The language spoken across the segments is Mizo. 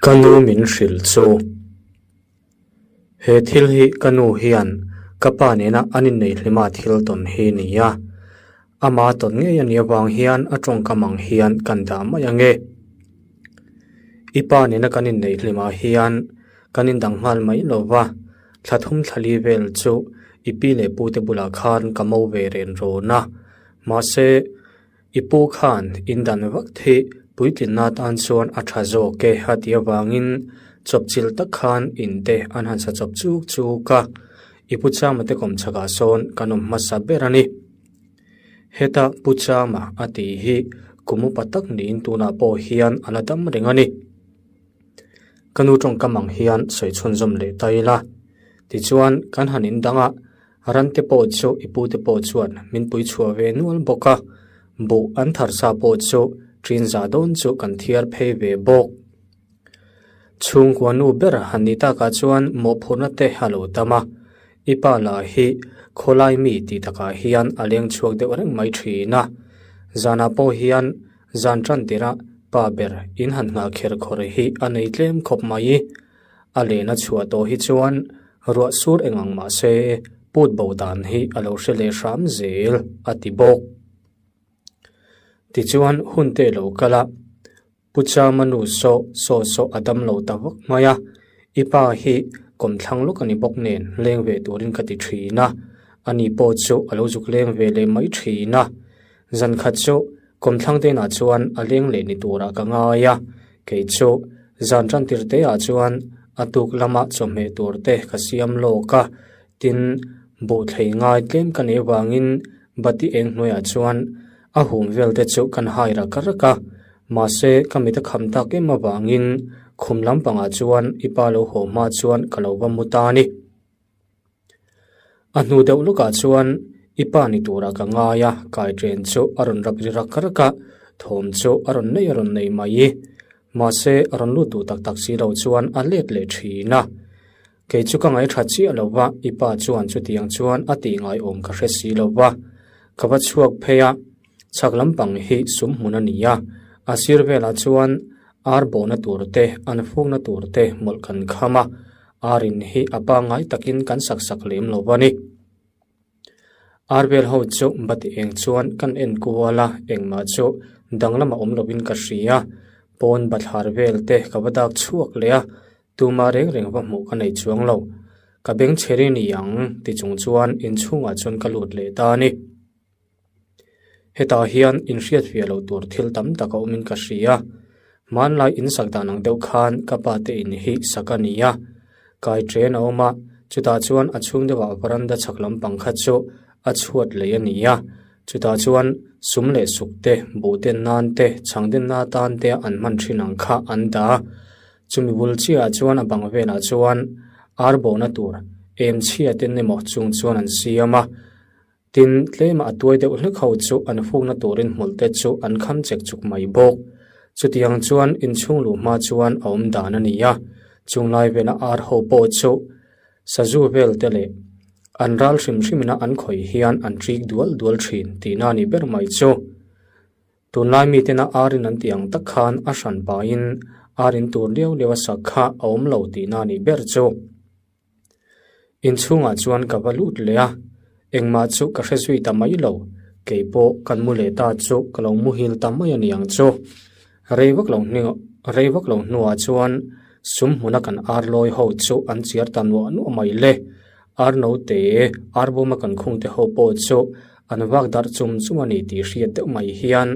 Ka nu min hrilh chu. He thil hi ka nu hian ka pa nena an inneih hlima thil tawn hi ni a. Ama tawn ngei a nih avang hian a tawngkam ang hian kan dah mai ange. I pa nena kan inneih hlimah hian kan indang nghal mai lo va, thla thum thla li vel chu i pi leh pu te bulah khan ka mo ve ren rawn a. Mahse, I pu khan in dan vak thi puitlinna atan chuan a tha zawk e a tih avangin chawpchilh tak khan in te an han sa chawp chuk chuk a, i pu Chama te kawm chhakah sawn kan awm hmasa ber a ni. Heta pu Chama a tih hi kum upa tak niin tunah pawh hian a la dam reng a ni. Ka nu tawngkam ang hian sawi chhunzawm leh ta ila. Tichuan kan han in dang a. Rante pawh chu i pute pawh chuan min pui chhuah ve nual bawk a, buh an thar sa pawh chu ṭin za dawn chu kan thiar phei ve bawk. Chhungkua nu ber han ni takah chuan mawhphurhna te a lo tam a, i pa lah hi khawlai mi tih takah hian a leng chhuak deuh reng mai ṭhin a, zanah pawh hian zan ṭan tirah pa ber in han nghah kher khawr hi a nei tlem khawp mai. A lehna chhuah tawh hi chuan ruah sur eng ang mah se put bo dan hi a lo hre leh hram zel a ti bawk. Tichuan hun te lo kal a, Pu Chama nu saw saw saw a dam lo ta vak mai a, i pa hi kawmthlang lawk a ni bawk nen leng ve turin ka ti thin a, ani pawh chu a lo zuk leng ve leh mai thin a. Zan khat chu kawmthlang te inah chuan a leng leh ni turah ka ngai a, kei chu zan tan tir te ah chuan a tuk lama chawhmeh tur te ka siam lawk a, tin buh thlei ngai tlem ka neih avangin bati eng hnuaiah chuan a hum vel te chu kan hai rak rak a, mahse ka mit a kham tak em avangin khum lampangah chuan i pa lo haw hma chuan ka lo va mu ta a ni. A hnu deuh lawkah chuan i pa ni turah ka ngai a, kai ṭen chu a rawn rak ri rak rak a, thawm chu a rawn nei a rawn nei mai. Mahse, a rawn lut duh tak tak si lo chuan a let leh ṭhin a. Kei chu ka ngaihṭha chiah lo va, i pa chuan chutiang chuan a tih ngaiawm ka hre si lo va. Ka va chhuak phei a, chhak lampang hi sum hmun a ni a, a sir velah chuan ar bawhna tur te, an fukna tur te mawlh kan kham a, Ar in hi a pangngai takin kan sak sak lem lo a ni. Ar vel ho chu bati eng chuan kan en kual a, engmah chu danglam a awm lovin ka hria. Pawn bathlar vel te ka va dak chhuak leh a, tumah reng reng va hmuh ka nei chuang lo. Ka beng chhe ri ni ang ti chung chuan inchhungah chuan ka lut leh ta a ni. Hetah hian inhriat fiah loh tur thil tam tak a awmin ka hria. Hmanlai in sak dan ang deuh khan ka pa te in hi sak a ni a. Kai ṭen a awm a, chutah chuan a chhung deuhah veranda chhak lampang kha chu a chhuat lei a ni a. Chutah chuan sum leh suk te, buh den nan te, chhang den na atan te an hman ṭhin ang kha an dah a. Chumi bul chiahah chuan a bang velah chuan ar bawhna tur em chhia ten emaw chung chuan an siam a. Tin, tlema a tuai deuh hlek ho chu an fukna turin hmawlh te chu an kham chek chuk mai bawk. Chutiang chuan inchhung luh hma chuan a awm dan a ni a, chunglai vela ar ho pawh chu sazu vel te leh an ral hrim hrimina an khawih hian an ṭik dual dual ṭhin tihna a ni ber mai chu. Tunlai mitena ar in an tih ang tak khan a hran pahin ar in tur liau liau a sak kha a awm lo tihna a nih ber chu. Inchhungah chuan ka va lut leh a, engmah chu ka hre zui ta mai lo, kei pawh kan mu leh ta chu ka lo muhil ta mai a ni ang chu. Rei vak lo rei vak lo hnuah chuan sum hmuna kan ar lawi ho chu an chiar ta nuah nuah mai le. Ar note, ar bawma kan khungte ho pawh chu an vak darh chum chum a ni tih hriat deuh mai hian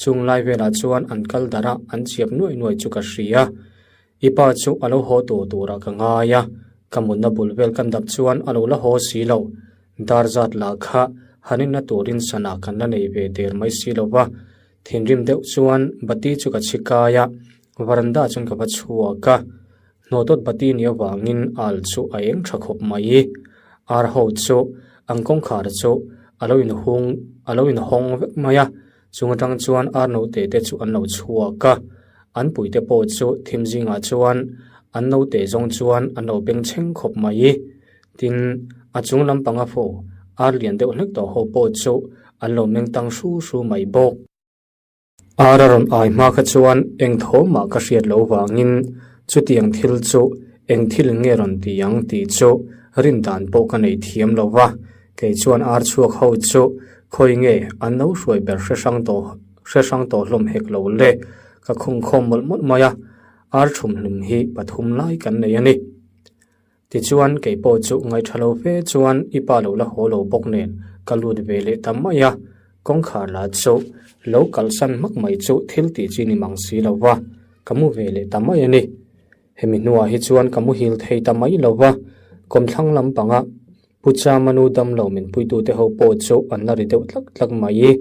chung lai velah chuan an kal darh a, an chiap nuai nuai chu ka hria. I pa chu a lo haw tur turah ka ngai a, ka mutna bul vel kan dap chuan a lo la haw si lo. Dar zat lah kha han inna turin sana kan la nei ve der mai si lo va. Thinrim deuh chuan bati chu ka chhi kai a, varanda chuan ka va chhuak a. Hnawhtawt bati ni avangin al chu a eng tha khawp mai. Ar ho chu an kawngkhar chu a lo inhung a lo inhawng vek mai a. Chung atang chuan ar note te chu an lo chhuak a, an puite pawh chu thim zingah chuan an note zawng chuan an lo beng chheng khawp mai. Tin, a chung lampanga fo ar lian deuh hlek tawh ho pawh chu an lo meng tang hru hru mai bawk. Ar a rawn ai hma kha chuan eng thaw mah ka hriat loh vangin. Chutiang thil chu eng thil nge rawn ti ang tih chu rin dan pawh ka nei thiam lo va, kei chuan ar chhuak ho chu khawi nge an lo hruai ber hre hrang tawh hre hrang tawh hlawm hek lo le, ka khung khawm mawlh mawlh mai a, ar thumhlum hi pathum lai kan nei a ni. Tichuan, kei pawh chu ngaihṭha lo fe chuan i pa lo la haw lo bawk nen ka lut ve leh ta mai a, kawngkhar la chu lo kalhsan hmak mai chu thil tih chi ni mang si lo va, ka mu ve leh ta mai a ni. Hemi hnuah hi chuan ka muhil thei ta mai lo va, kawmthlang lampanga Pu Chamanu damlo min puitute ho pawh chu an la ri deuh tlak tlak mai.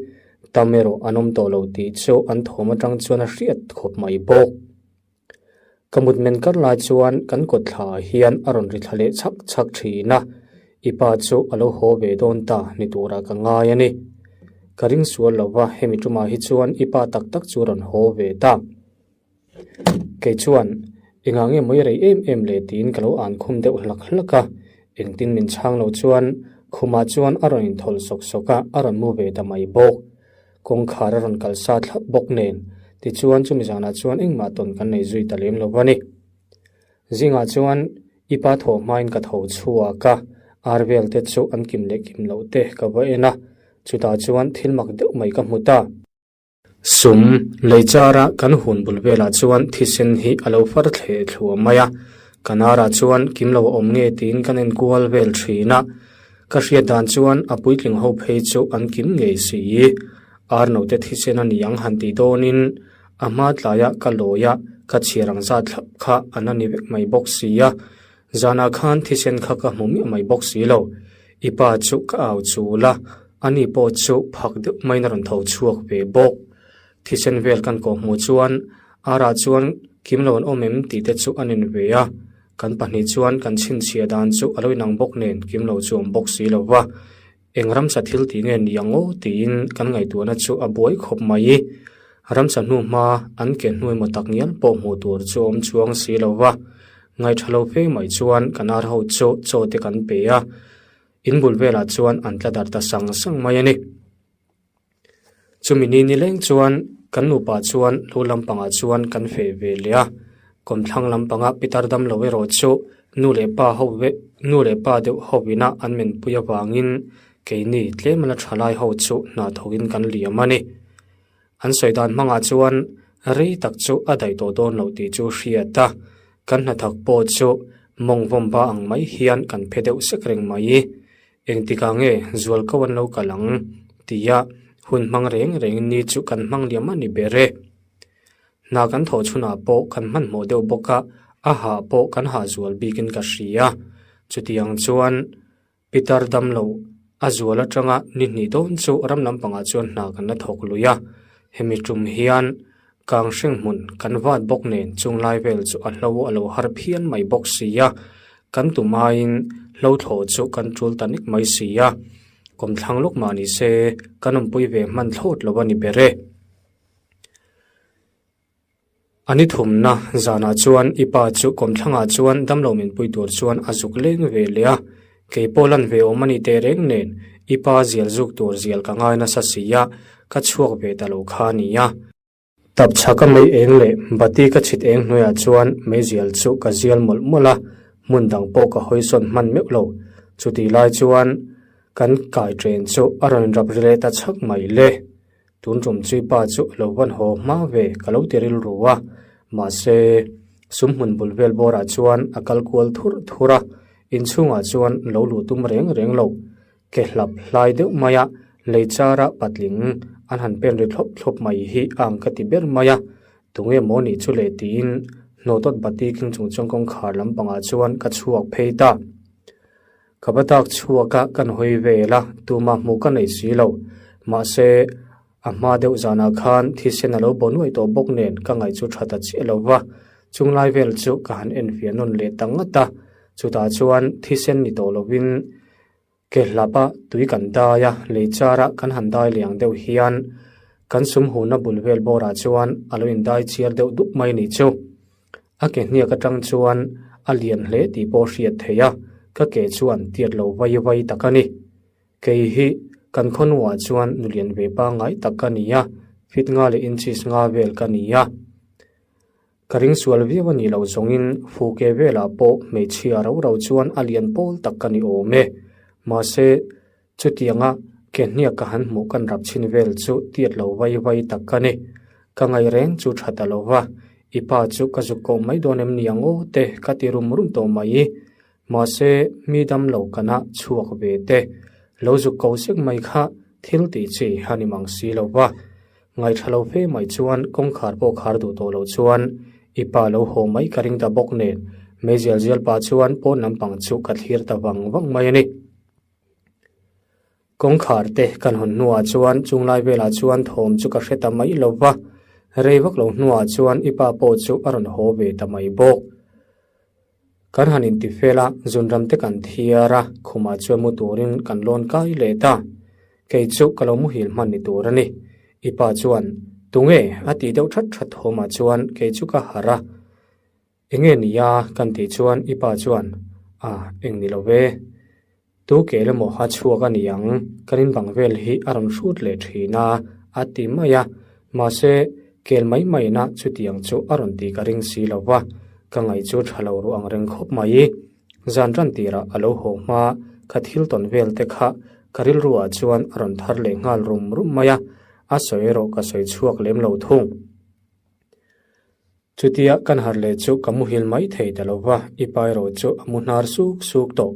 Tam erawh an awm tawh lo tih chu an thawm aṭang chuan a hriat khawp mai bawk. Ka mut men kar lai chuan kan kawtthla ah hian a rawn ri thla leh chhak chhak thin a, i pa chu a lo haw ve dawn ta ni turah ka ngai a ni. Ka ring sual lo va, hemi tumah hi chuan i pa tak tak chu a rawn haw ve ta. Kei chuan, Engah nge mawi rei em em le tiin ka lo an khum deuh hlak hlak a, engtin min chhang lo chuan khumah chuan a rawn inthawlh sawk sawk a, a rawn mu ve ta mai bawk. Kawngkhar a rawn kal sa thlap bawk nen, tichuan chumi zanah chuan engmah tawn kan nei zui ta lem lo va ni. Zingah chuan i pa thawh hmain ka tho chhuak a, ar vel te chu an kim leh kim loh te ka va en a, chutah chuan thil mak deuh mai ka hmu ta. Sum, lei chara kan hun bul velah chuan thisen hi a lo far thleh thluah mai a, kan arah chuan kim lo a awm nge tiin kan enkual vel thin a, Ka hriat dan chuan a puitling ho phei chu an kim ngei si. Ar note thisen a ni ang han tih dawnin a hma tlaiah ka lawi a, ka chhiar ang zat thlap kha an a ni vek mai bawk si a. Zanah khan thisen kha ka hmu miah mai bawk si lo. I pa chu ka au chul a, ani pawh chu phak deuh maiin a rawn tho chhuak ve bawk. Thisen vel kan kawh hmuh chuan arah chuan kim lo an awm em tih te chu a nen ve a. Kan pahnih chuan kan chhinchhiah dan chu a lo inang bawk nen kim lo chu awm bawk si lo va, eng ramsa thil tih nge ni ang aw tiin kan ngaihtuahna chu a buai khawp mai. Ramsa hnu hma an ke hnu emaw tak ngial pawh hmuh tur chu awm chuang si lo va, ngaihṭha lo fe mai chuan kan ar ho chu chaw te kan pe a, in bul velah chuan an tla darh ta sang sang mai a ni. Chumi ni nileng chuan kan nupa chuan lu lampangah chuan kan feh ve leh a, kawmthlang lampanga pitar damlo erawh chu nu leh pa ho ve nu leh pa deuh ho ina an menpui avangin keini tlem la tha lai ho chu hna thawkin kan liam a ni. An sawi dan hmangah chuan rei tak chu a daih tawh dawn loh tih chu hriat a, kan hnathawk pawh chu mawng vawm ba ang mai hian kan phe deuh sek reng mai. Engtikah nge zual ko an lo kal ang? tia hun hmang reng rengin ni chu kan hmang liam a ni ber e. Hna kan thawh chhunah pawh kan hmanhmawh deuh bawk a, a hah pawh kan hah zual bikin ka hria. Chutiang chuan Peter damlo a zual atanga ni hnih dawn chu ram lampangah chuan hna kan la thawk lui a, hemi tum hian kang hring hmun kan vat bawk nen chung lai vel chu a hlo a lo har phian mai bawk si a, kan tum aiin hlo thlawh chu kan tul ta nek mai si a, kawmthlang lawk mah ni se kan awmpui ve hman thlawt lo a ni ber e. A ni thumna zanah chuan i pa chu kawmthlangah chuan damlo min pui tur chuan a zuk leng ve leh a, kei pawh lan ve awm a ni teh reng nen i pa zial zuk tur zial ka ngai nasa si a, ka chhuak ve ta lo kha a ni a. Tap chhaka mei eng leh bati ka chhit eng hnuaiah chuan meizial chu ka zial mawlh mawlh a, hmun dang pawh ka hawisawn hman meuh lo. Chutih lai chuan kan kai chen chu a rawn rap ri leh ta chhak mai le. Tun tum chui pa chu a lo van haw hma ve ka lo ti rilru a, mahse sum hmun bul vel bawrah chuan a kal kual thurh thurh a, inchhungah chuan lo luh tum reng reng lo. Ke hlap hlai deuh mai a, lei chara patling an han pen ri thlawp thlawp mai hi a ang ka ti ber mai a, tunge maw nih chu le tiin hnawhtawt bati keng chung chuan kawngkhar lampangah chuan ka chhuak phei ta. Ka va dak chhuak a, kan hawi vel a, tumah hmuh ka nei si lo. Mahse, a hma deuh zanah khan thisen a lo bo nuai tawh bawk nen ka ngaih chu tha ta chiah lo va, chung lai vel chu ka han enfiah nawn leh ta ngat a, chutah chuan thisen ni tawh lovin Ke hlapa tui kan dai a, lei chara kan han dai liang deuh hian kan sum huhna bul vel bawrah chuan a lo indai chiar deuh dup mai ni chu. A ke hniak atang chuan a lian hle tih pawh hriat theih a, ka ke chuan tiat lo vai vai tak a ni. Kei hi kan khawnuah chuan nulian ve pangngai tak ka ni a, fit nga leh inches nga vel ka ni a. Ka ring sual viau a nih loh zawngin Fuke velah pawh hmeichhia rau rau chuan a lian pawl tak ka ni awm e. Mahse, chutianga ke hniak ka han hmuh kan rap chhin vel chu tiat lo vai vai tak ka ni. Ka ngaih reng chu tha ta lo va, i pa chu ka zuk koh mai dawn em ni ang aw te ka ti rum rum tawh mai. Mahse, mi dam lo kana chhuak ve te, lo zuk ko sek mai kha thil tih chi a ni mang si lo va. Ngaihṭha lo fe mai chuan kawngkhar pawh khar duh tawh lo chuan i pa lo haw mai ka ring ta bawk nen, meizial zial pa chuan pawn lampang chu ka thlir ta vang vang mai a ni. Kawngkhar te kan hawn hnuah chuan chunglai velah chuan thawm chu ka hre ta mai lo va, rei vak lo hnuah chuan i pa pawh chu a rawn haw ve ta mai bawk. Kan han inti fel a, zunram te kan thiar a, khumah chuan mu turin kan lawn kai leh ta. Kei chu ka lo muhil hman ni tur a ni. I pa chuan, Tunge? a tih deuh that that thawmah chuan kei chu ka harh a. Enge nia? kan tih chuan i pa chuan, A, eng ni lo ve. Tu kel emaw a chhuak a ni ang, kan in bang vel hi a rawn hrut leh thin a, a ti mai a. Mahse, kel mai maina chutiang chu a rawn tih ka ring si lo va, ka ngaih chu tha lo ruh ang reng khawp mai. Zan ran tirah a lo haw hma, ka thil tawn vel te kha ka rilruah chuan a rawn thar leh nghal rum rum mai a, a sawi erawh ka sawi chhuak lem lo thung. Chutia kan harh leh chu ka muhil mai thei ta lo va, i pa erawh chu a mu hnar suk suk tawh.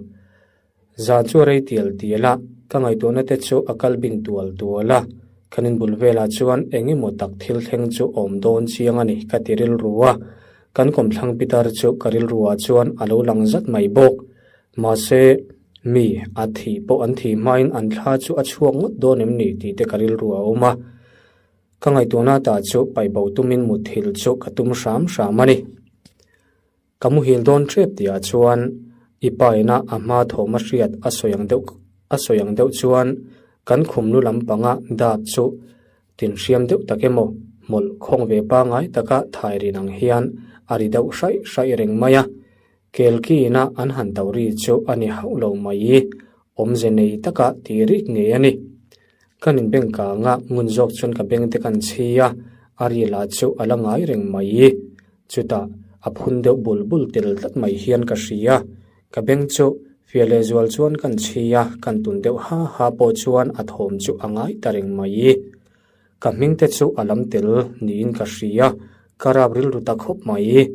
Zan chu a rei tial tial a, ka ngaihtuahna te chu a kal bing tual tual a, kan inbul velah chuan eng emaw tak thil thleng chu awm dawn chiang a ni ka ti rilru a, kan kawmthlang pitar chu ka rilruah chuan a lo lang zat mai bawk. Mahse, mi a thih pawh an thih hmain an thla chu a chhuak ngawt dawn em ni tih te ka rilru a awm a. Ka ngaihtuahna tah chu paih bo tumin mutthilh chu ka tum hram hram a ni. Ka muhil dawn ṭep tihah chuan i pa ina a hma thawm a hriat a sawi ang deuh a sawi ang deuh chuan kan khum lu lampanga dap chu tinhriam deuh tak emaw hmawlh khawng ve pangai taka thai rin ang hian a ri deuh hraih hraih reng mai a. Kelki ina an han to ri chu a ni hauh lo mai. Awmze nei taka tih rik ngei a ni. Kan inbeng kanga ngun zawk chuan ka beng te kan chhi a, a ri lah chu a la ngai reng mai. Chutah a phun deuh bul bul tel tlat mai hian ka hria. Ka beng chu fiah leh zual chuan kan chhi a, kan tun deuh ha ha pawh chuan a thawm chu a ngai ta reng mai. Ka hming te chu a lam tel niin ka hria, ka rap rilru ta khawp mai.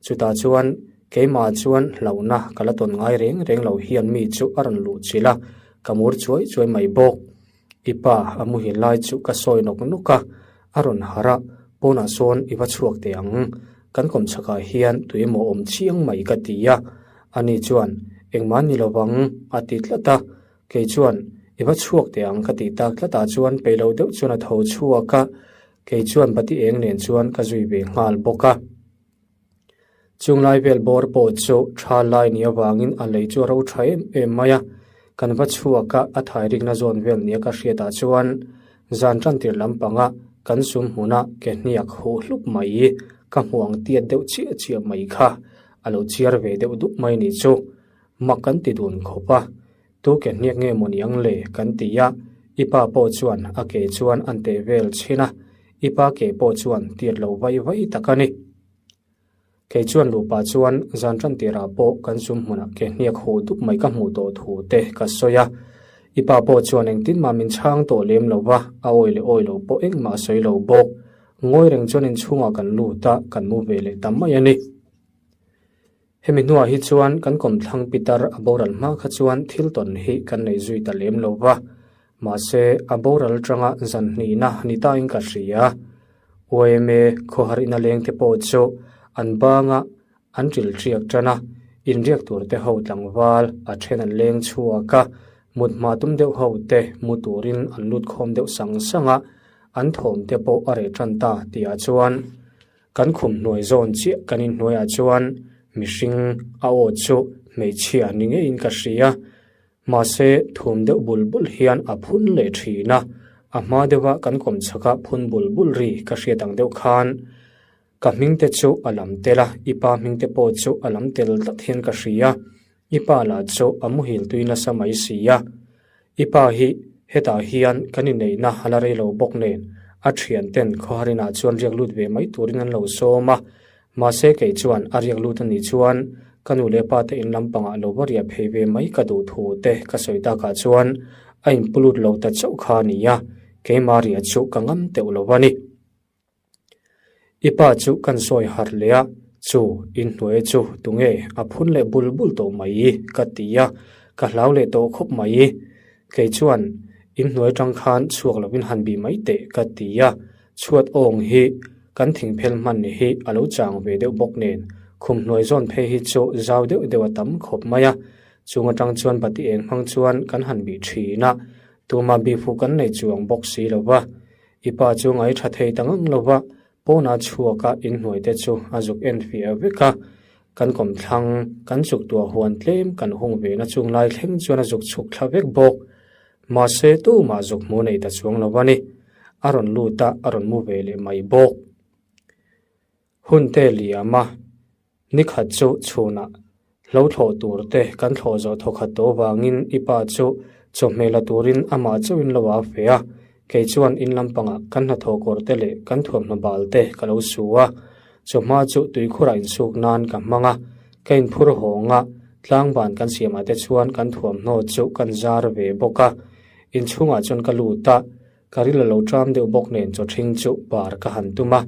Chutah chuan keimah chuan hlauhna ka la tawn ngai reng reng lo hian mi chu a rawn luh chilh a, ka mur chuai chuai mai bawk. I pa a muhil lai chu ka sawi nawk nawk a, a rawn harh a, pawnah sawn i va chhuak teh ang, kan kawmchhakah hian tui emaw awm chiang mai ka ti a, ani chuan engmah ni lovang a ti tlat a, kei chuan i va chhuak teh ang ka tih tak tlatah chuan peih lo deuh chuan a tho chhuak a, kei chuan bati eng nen chuan ka zui ve nghal bawk a. Chunglai vel bawr pawh chu tha lai ni avangin a lei chu a ro tha em em mai a, kan va chhuak a, a thai rikna zawn vel nia ka hriatah chuan zan tan tir lampanga kan sum hmuna ke hniak huh hlup mai ka hmu ang tiat deuh chiah chiah mai kha a lo chiar ve deuh dup mai ni chu mak kan ti dun khawp a, tu ke hniak nge maw niang le kan ti a, i pa pawh chuan a ke chuan an teh vel chhin a, i pa ke pawh chuan tiat lo vai vai tak a ni. Kei chuan lupa chuan zan tan tirah pawh kan sum hmunah ke hniak huh dup mai ka hmuh tawh thu te ka sawi a. I pa pawh chuan engtin mah min chhang tawh lem lo va, a awi leh awi lo pawh engmah a sawi lo bawk. Ngawi reng chuan inchhungah kan lut a, kan mu ve leh ta mai a ni. Hemi hnuah hi chuan kan kawmthlang pitar a boral hma kha chuan thil tawn hi kan nei zui ta lem lo va. Mahse, a boral tanga zan hnihna ni tain ka hria. YMA khawhar ina lengte pawh chu an banga an ṭil ṭiak ṭan a, inriak tur te ho tlangval a ṭhen an leng chhuak a, mut hma tum deuh ho te mu turin an lut khawm deuh sang sang a, an thawm te pawh a reh ṭan ta tihah chuan Kan khum hnuai zawn chiah kan inhnuaiah chuan mihring a aw chu hmeichhia ni ngeiin ka hria. Mahse, thum deuh bul bul hian a phun leh thin a, a hma deuha kan kawmchhaka phun bul bul ri ka hriat ang deuh khan ka hming te chu a lam tel a, i pa hming te pawh chu a lam tel tlat hian ka hria. I pa lah chu a muhil tui nasa mai si a. I pa hi hetah hian kan inneihna a la rei lo bawk nen a thianten khawharinah chuan riak lut ve mai turin an lo sawm a. Mahse kei chuan a riak lut a nih chuan ka nu leh pa te in lampangah lo va riah phei ve mai ka duh thu te ka sawi takah chuan a inpu lut lo ta chauh kha a ni a, keimah riah chu ka ngam teuh lo a ni. I pa chu kan sawi harh leh a, chu inhnuai chu tunge a phun leh bul bul tawh mai ka ti a, ka hlau leh tawh khawp mai. Kei chuan inhnuai tang khan chhuak lovin han bih mai teh ka ti a, chhuat awng hi kan thingphel hman hi a lo chang ve deuh bawk nen khum hnuai zawn phei hi chu zau deuh deuh a tam khawp mai a, chung atang chuan bati eng hmang chuan kan han bih thin a, tumah bihfuh kan nei chuang bawk si lo va. I pa chu ngai tha thei ta ngang lo va, pawnah chhuak a inhnuai te chu a zuk en fiah vek a. Kan kawmthlang, kan chuk tuah huan tlem kan hung ve na chung lai thleng chuan a zuk chhuk thla vek bawk. Mahse tumah zuk hmu nei ta chuang lo a ni. A rawn lut a, a rawn mu ve leh mai bawk. Hun te liam a, Nikhat chu chhunah hlo thlawh tur te kan thlawh zawh thawkhat tawh vangin i pa chu chawhmeh la turin amah chauhin lo a fe a, kei chuan in lampangah kan hnathawh kawr te leh kan thuamhnaw bal te ka lo su a, chawhma chu tuikhurah insuk nan ka hmang a, ka inphur hawng a, tlangban kan siamah te chuan kan thuamhnaw chu kan zar ve bawk a, inchhungah chuan ka lut a, ka ril a lo ṭam deuh bawk nen chawṭhing chu bar ka han tum a,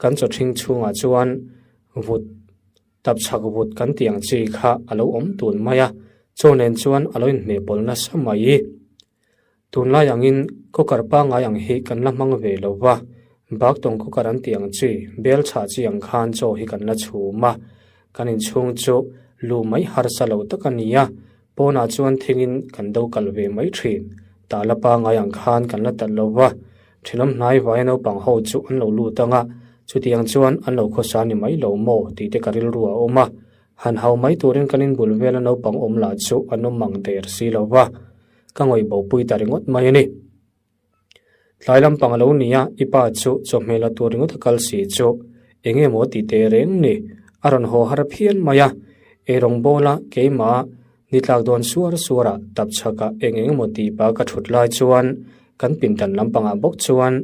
kan chawṭhing chhungah chuan Vut, tap chhak vut kan tih ang chi kha a lo awm tun mai a, chaw nen chuan a lo inhmeh pawlh nasa mai. Tunlai angin cooker pangngai ang hi kan la hmang ve lo va, baktawng cooker an tih ang chi, bel chhah chi ang khan chaw hi kan la chhum a, kan inchhung chu lu mai harsa lo tak a ni a, pawnah chuan thingin kan do kal ve mai thin. Tala pangngai ang khan kan la talh lo va, Thenawm hnai vaia naupang ho chu an lo lut ang a, chutiang chuan an lo khawsa ni mai lo maw tih te ka rilru a awm a. Han hau mai turin kan inbul vela naupang awm lah chu an awm mang der si lo va, ka ngawih bopui ta ringawt mai a ni. Tlai lampang a lo ni a, i pa chu chawhmeh la tur ringawt a kal si chu eng nge maw tih teh reng ni, a rawn haw har phian mai a, eirawng bawla keimah Ni tlak dawn suar suarah tap chhakah eng eng emaw tih pah ka thut lai chuan kan pindan lampangah bawk chuan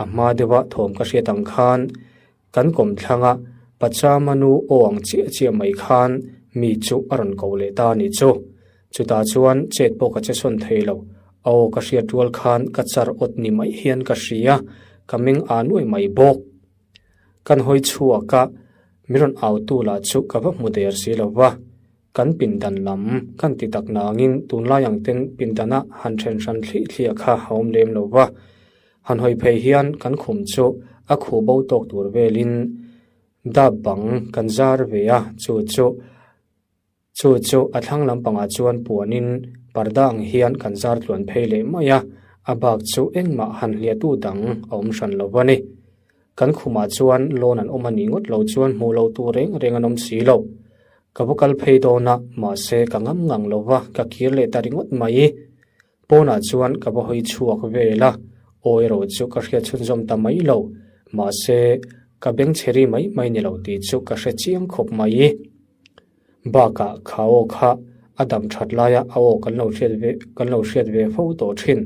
a hma deuha thawm ka hriat ang khan kan kawmthlanga Pachama nu aw ang chiah chiah mai khan mi chu a rawn ko leh ta a nih chu. Chutah chuan chet pawh ka che sawn thei lo, a aw ka hriat rual khan ka char awt ni mai hian ka hria, ka meng aa nuai mai bawk. Kan hawi chhuak a, mi rawn autu lah chu ka va hmu der si lo va. Kan pindan lam kan ti tak nangin tunlai ang ten pindana han then hran thlih thliah kha a awm lem lo va. Han hawi phei hian kan khum chu a khuh bo tawk tur velin dap bang kan zar ve a, chu chu chu chu a thlang lampangah chuan puanin parda ang hian kan zar tluan phei leh mai a, a bak chu engmah han hliahtu dang a awm hran lo a ni. Kan khumah chuan lawn an awm a nih ngawt lo chuan hmuh loh tur reng reng an awm si lo. Ka va kal phei dawn a, mahse ka ngam ngang lo va, ka kir leh ta ringawt mai. Pawnah chuan ka va hawi chhuak vel a, aw erawh chu ka hriat chhunzawm ta mai lo, mahse ka bengchhe ri mai mai ni lo tih chu ka hre chiang khawp mai. Bakah kha aw kha a dam that laia a aw kan lo hriat ve kan lo hriat ve fo tawh thin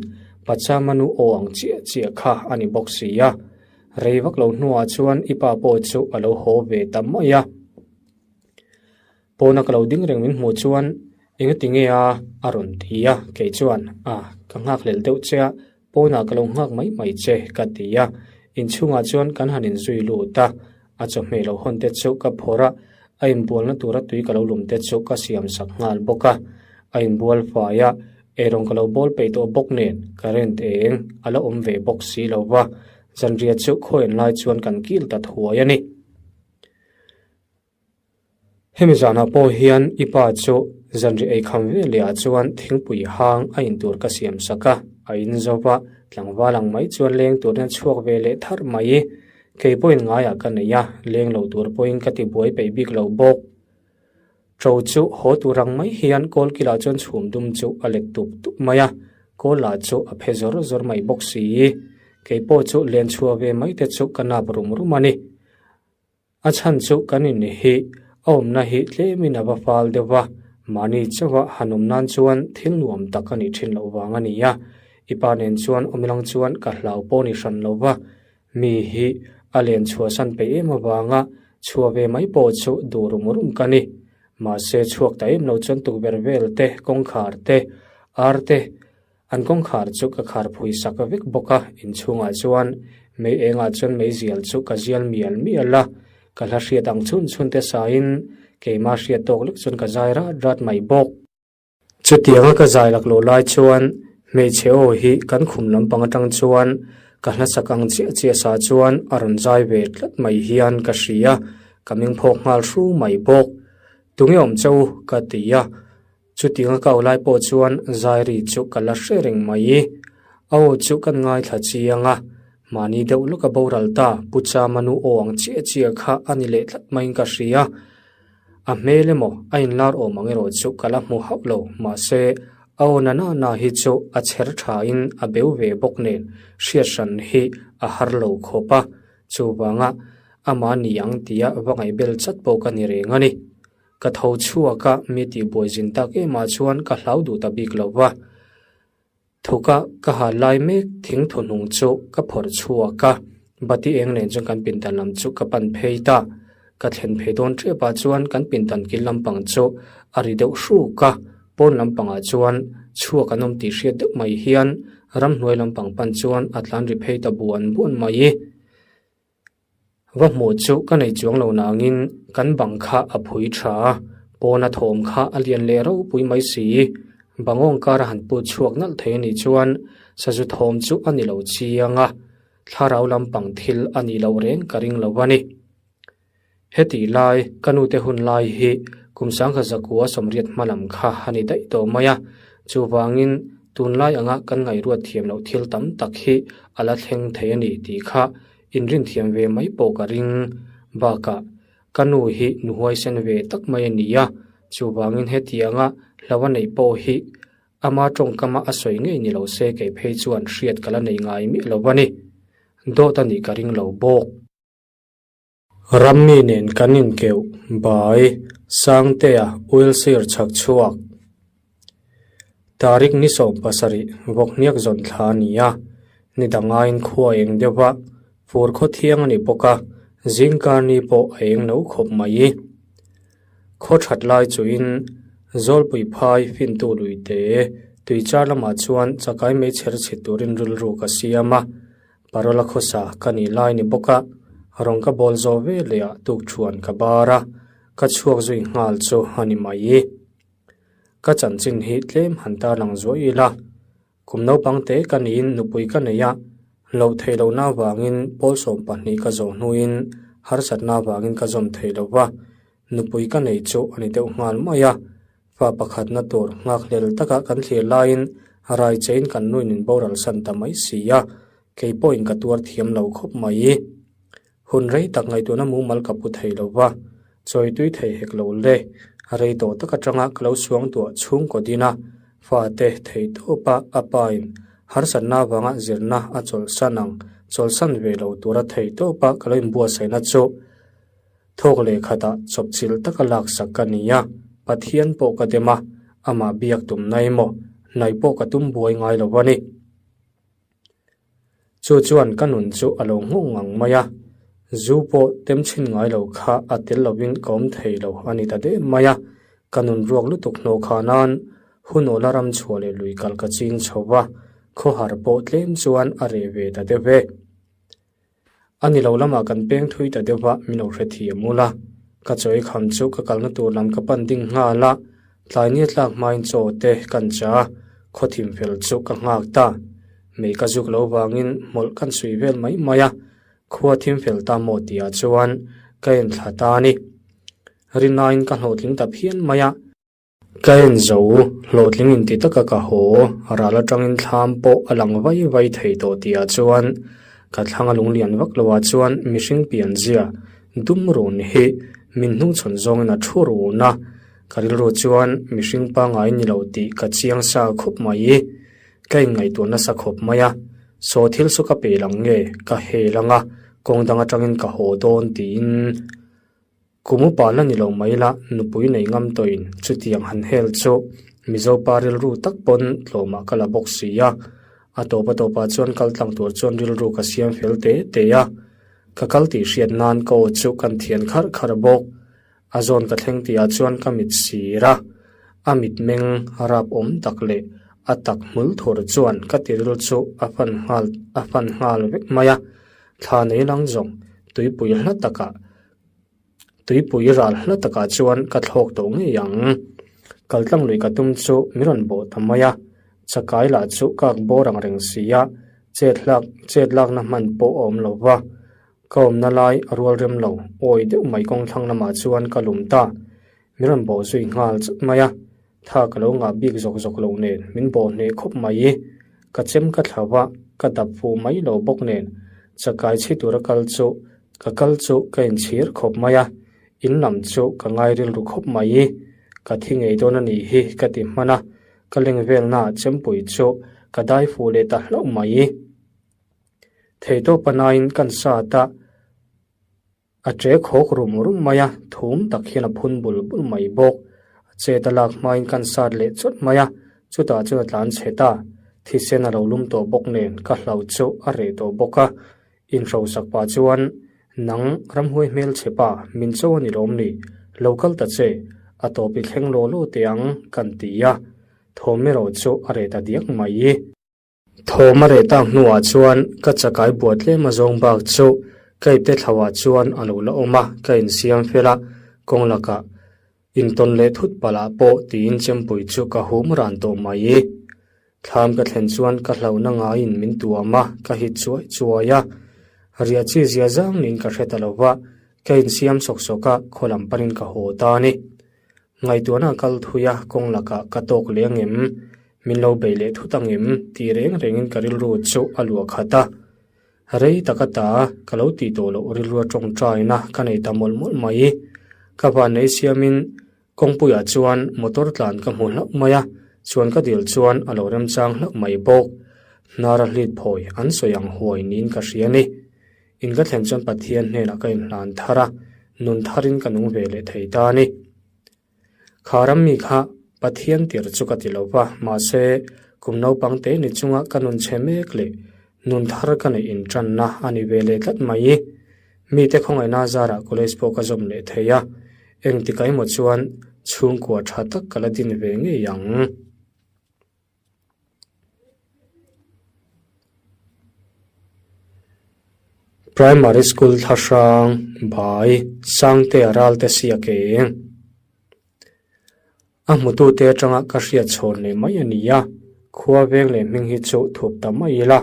Pachama nu aw ang chiah chiah kha a ni bawk si a. Rei vak lo hnuah chuan i pa pawh chu a lo haw ve ta mai a. Pawna ka lo ding reng min hmuh chuan engati nge a a rawn ti a, kei chuan a ka nghakhlel deuh che a, pawnah ka lo nghak mai mai che ka ti a. Inchhungah chuan kan han inzui lut a, a chawhmeh lo hawn te chu ka phawrh a, a inbualna tura tui ka lo lum te chu ka siam sak nghal bawk a. A inbual fai a, eirawng ka lo bawl peih tawh bawk nen current eng a la awm ve bawk si lo va, zanriat chu khawian lai chuan kan kil ta thuai a ni. Hemi zanah pawh hian i pa chu zanri eikham ve leh ah chuan thingpui hang a in tur ka siam sak a, a in zo va, tlangval ang mai chuan leng turin a chhuak ve leh tharh mai. Kei pawhin ngaiah ka nei a, leng lo tur pawhin ka ti buai peih bik lo bawk. Ṭo chu haw tur ang mai hian kawlkilah chuan chhum dum chu a let tup tup mai a, kawl lah chu a phe zawr zawr mai bawk si. Kei pawh chu len chhuah ve mai te chu ka nap rum rum a ni. A chhan chu kan in hi a awmna hi tlemin a va fal deuh va, mahni chauha han awm nan chuan thil nuam tak a nih thin loh vang a ni a. I pa nen chuan awm ilang chuan ka hlau pawh ni hran lo va, mi hi a len chhuahsan peih em avanga. Chhuah ve mai pawh chu duh rum rum ka ni. Mahse chhuak ta em lo chuan tukverh vel te, kawngkhar te, ar te, an kawngkhar chu ka khar phui sak vek bawk a, inchhungah chuan mei engah chuan meizial chu ka zial mial mial a, ka hla hriat ang chhun chhun te sain keimah hriat tawk lek chuan ka zai rat rat mai bawk. Chutianga ka zai laklawh lai chuan hmeichhe aw hi kan khum lampang atang chuan ka hlasak ang chiah chiah sa chuan a rawn zai ve tlat mai hian ka hria, ka ming phawk nghal hru mai bawk. Tunge awm che u? ka ti a, chutianga ka au lai pawh chuan zai ri chu ka la hre reng mai. A aw chu kan ngaithla chiang a, mahni deuh lawka boral ta Pu Chama nu aw ang chiah chiah kha a ni leh tlat maiin ka hria. A hmel emaw a inlar awm ang erawh chu ka la hmu hauh lo, mahse a aw na na na hi chu a chher thain a beu ve bawk nen hriat hran hi a har lo khawp a, chuvanga amah ni ang tia va ngaihbel chat pawh ka ni reng a ni. Ka tho chhuak a, mi tihbuai zin tak emah chuan ka hlau duh ta bik lo va. Thuka ka ha lai mek thing thuhnung chu ka phawrh chhuak a, bati eng nen chuan kan pindan lam chu ka pan phei ta. Ka thlen phei dawn tep ah chuan kan pindan kil lampang chu a ri deuh hruk a, pawn lampangah chuan chhuak an awm tih hriat deuh mai hian ramhnuai lampang pan chuan a tlan ri phei ta buan buan mai. Va hmuh chu ka nei chuang lo nangin kan bang kha a phui tha a, pawna thawm kha a lian leh ropui mai si. Bangawng kara han put chhuak nalh thei a nih chuan sazu thawm chu a ni lo chiang a, thlarau lampang thil a nih loh reng ka ring lo a ni. Hetih lai, ka nute hun lai hi kum sangkhat zakua sawmriat hma lam kha a ni daih tawh mai a, chuvangin tunlai anga kan ngaihruat thiam loh thil tam tak hi a la thleng thei a ni tih kha inrin thiam ve mai pawh ka ring. Bakah, ka nu hi nu huaisen ve tak mai a ni a, chuvangin hetianga hlo a neih pawh hi ama tawngkama a sawi ngei ni lo se kei phei chuan hriat ka la nei ngai miah lo a ni. Dawt a nih ka ring lo bawk. Rammi nen kan inkeuh bai Sangtea wheelchair chhak chhuak. Tarik ni 70 vawkhniak zawn thla a ni a, ni dangaiin khua a eng deuh a, fur khaw thiang a ni bawk a, zingkar ni pawh a eng lo khawp mai. Khaw that lai chuin Zawlpui phai fintu luite tuichar lamah chuan chakai meichher chhit turin rilru ka siam a, Parola khawsa ka nih lai ni bawk a, rawng ka bawl zawh ve leh ah tukṭhuan ka bar a, ka chhuak zui nghal chu a ni mai. Ka chanchin hi tlem han tarlang zuah ila, kum naupang te ka niin nupui ka nei a, loh theih lohna avangin pawl 12 ka zawh hnuin harsatna avangin ka zawm thei lo va, nupui ka nei chu a ni deuh nghal mai a, fa pakhatna tur nghakhlel taka kan thlir laiin rai chein kan nuin min boral san ta mai si a, kei pawhin ka tuar thiam lo khawp mai. Hun rei tak ngaihtuahna mumal ka pu thei lo va, chawi tui thei hek lo le. Rei tawh tak atanga ka lo suang tuah chhungkaw din a, fate thei tawp a, a pain harsatna avanga zirna a chawlhsan ang, chawlhsan ve lo tura thei tawpa ka lo inbuatsaihna chu thawk leh khatah chawpchilh taka laksak ka ni a, Pathian pawh ka dem a, amah biak tumna emaw, hnaih pawh ka tum buai ngai lo a ni. Chu chuan ka nun chu a lo nghawk ngang mai a, zu pawh tem chhin ngai lo kha a tel lovin ka awm thei lo a ni ta deuh mai a, ka nun ruak lutuk hnawh kha nan hun awla ram chhuah leh lui kal ka ching chho va, khawhar pawh tlem chuan a reh ve ta deuh e. A ni lo lamah kan peng thui ta deuh va, min lo hrethiam ul a. Ka chawi kham chu ka kalna tur lam ka pan ding nghal a, tlai ni tlak hmain chaw te kan cha a, khaw thim fel chu ka nghak ta. Mei ka zuk lo vangin hmawlh kan suih vel mai mai a, khua thim fel ta maw tihah chuan ka en thla ta a ni. Rinain ka hlawhtling ta phian mai a. Ka en zo, hlawhtling inti taka ka haw, ral atangin thlam pawh a lang vai vai thei tawh tihah chuan ka thlang a lunglian vak loah chuan mihring pianzia dum run hi min hnungchhawn zawngin a thu run a, ka rilru chuan mihring pangngai ni lo tih ka chiang sa khawp mai. Ka inngaihtuah nasa khawp mai a, saw thil chu ka pe lang nge ka hel anga kawng dang atangin ka haw dawn tiin. Kum upa la ni lo mai la, nupui nei ngam tawhin chutiang han hel chu Mizo pa rilru tak pawn tlawmah ka la bawk si a. A tawp a tawpah chuan kal tlang tur chuan rilru ka siam fel te te a. Ka kal tih hriat nan ka aw chu kan thian kharh kharh bawk. A zawn ka thleng tihah chuan ka mit sir a, a mitmeng rap awm tak leh a tak hmul thur chuan ka tiril chu a fan nghal a fan nghal vek mai a. Thla nei lang zawng tuipui hla takah tuipui ral hla takah chuan ka thlawk tawh ngei ang. Kaltlang lui ka tum chu min rawn bawh ta mai a, chakai lah chu kak bawr ang reng si a, chet hlak chet lakna hman pawh a awm lo va. Ka awmna lai a rual rem lo, awi deuh mai kawng thlang lamah chuan ka lum ta. Min rawn bawh zui nghal chut mai a, tha ka lo ngah bik zawk zawk loh nen min bawh hneh khawp mai. Ka chem ka thla va, ka dap fuh mai lo bawk nen chakai chhi tura kal chu ka kal chu ka inchhir khawp mai a, in lam chu ka ngai rilru khawp mai. Ka thi ngei dawn a nih hi ka ti hman a, ka leng velnaah chempui chu ka dai fuh leh ta hlauh mai. Theitawp a nain kan sat a, a che khawk rum rum mai a, thum tak hian a phun bul bul mai bawk. A chet a lak hmain kan sat leh chawt mai a, chutah chuan a tlan chhe ta. Thisen a lo lum tawh bawk nen ka hlau chu a reh tawh bawk a. Inhrosak pah chuan, Nang ramhuai hmelchhe pa, min cho a ni lawm ni? Lo kal ta che, a tawp i thleng law law teh ang, kan ti a. Thawm erawh chu a reh ta diak mai. Thawm a reh tak hnuah chuan ka chakai buat tlem a zawng bak chu ka ipte thlauhah chuan a lo la awm a, ka insiam fel a, kawng lakah intawn leh thut palh ah pawh tiin chempui chu ka hum ran tawh mai. Thlam ka thlen chuan ka hlauhna ngaiin min tuam a, ka hit chuai chuai a, riah chi zia zang niin ka hre ta lo va, ka insiam sawk sawk a, khaw lam panin ka haw ta a ni. Ngaihtuahna a kal thui a, kawng lakah ka tawk leh angem? Min lo bei leh thut angem? Tih reng rengin ka rilru chu a luah khat a. Rei tak a ta, ka lo tih tawh loh rilru a tawngtaina ka nei ta mawlh mawlh mai. Ka van nei siamin kawngpuiah chuan motor tlan ka hmu hlauh mai a, chuan ka dil chuan a lo remchang hlauh mai bawk. Hnar a hlit phawi an sawi ang huai niin ka hria a ni. In ka thlen chuan Pathian hnenah ka inhlan thar a, nun tharin ka nung ve leh thei ta a ni. Kha ram mi kha Pathian tir chu ka ti lo va, mahse kum naupang te ni chunga ka nun chhe mek leh nun thar ka neih intanna a ni ve leh tlat mai. Mite khawngaihna zarah college pawh ka zawm leh thei a, engtikah emaw chuan chhungkua tha tak ka la din ve ngei ang. Primary School thlahrang bai Sangtea Ralte siak eng a hmutute atanga ka hriat chhawn leh mai a ni a, khua veng leh hming hi chu thup ta mai ila.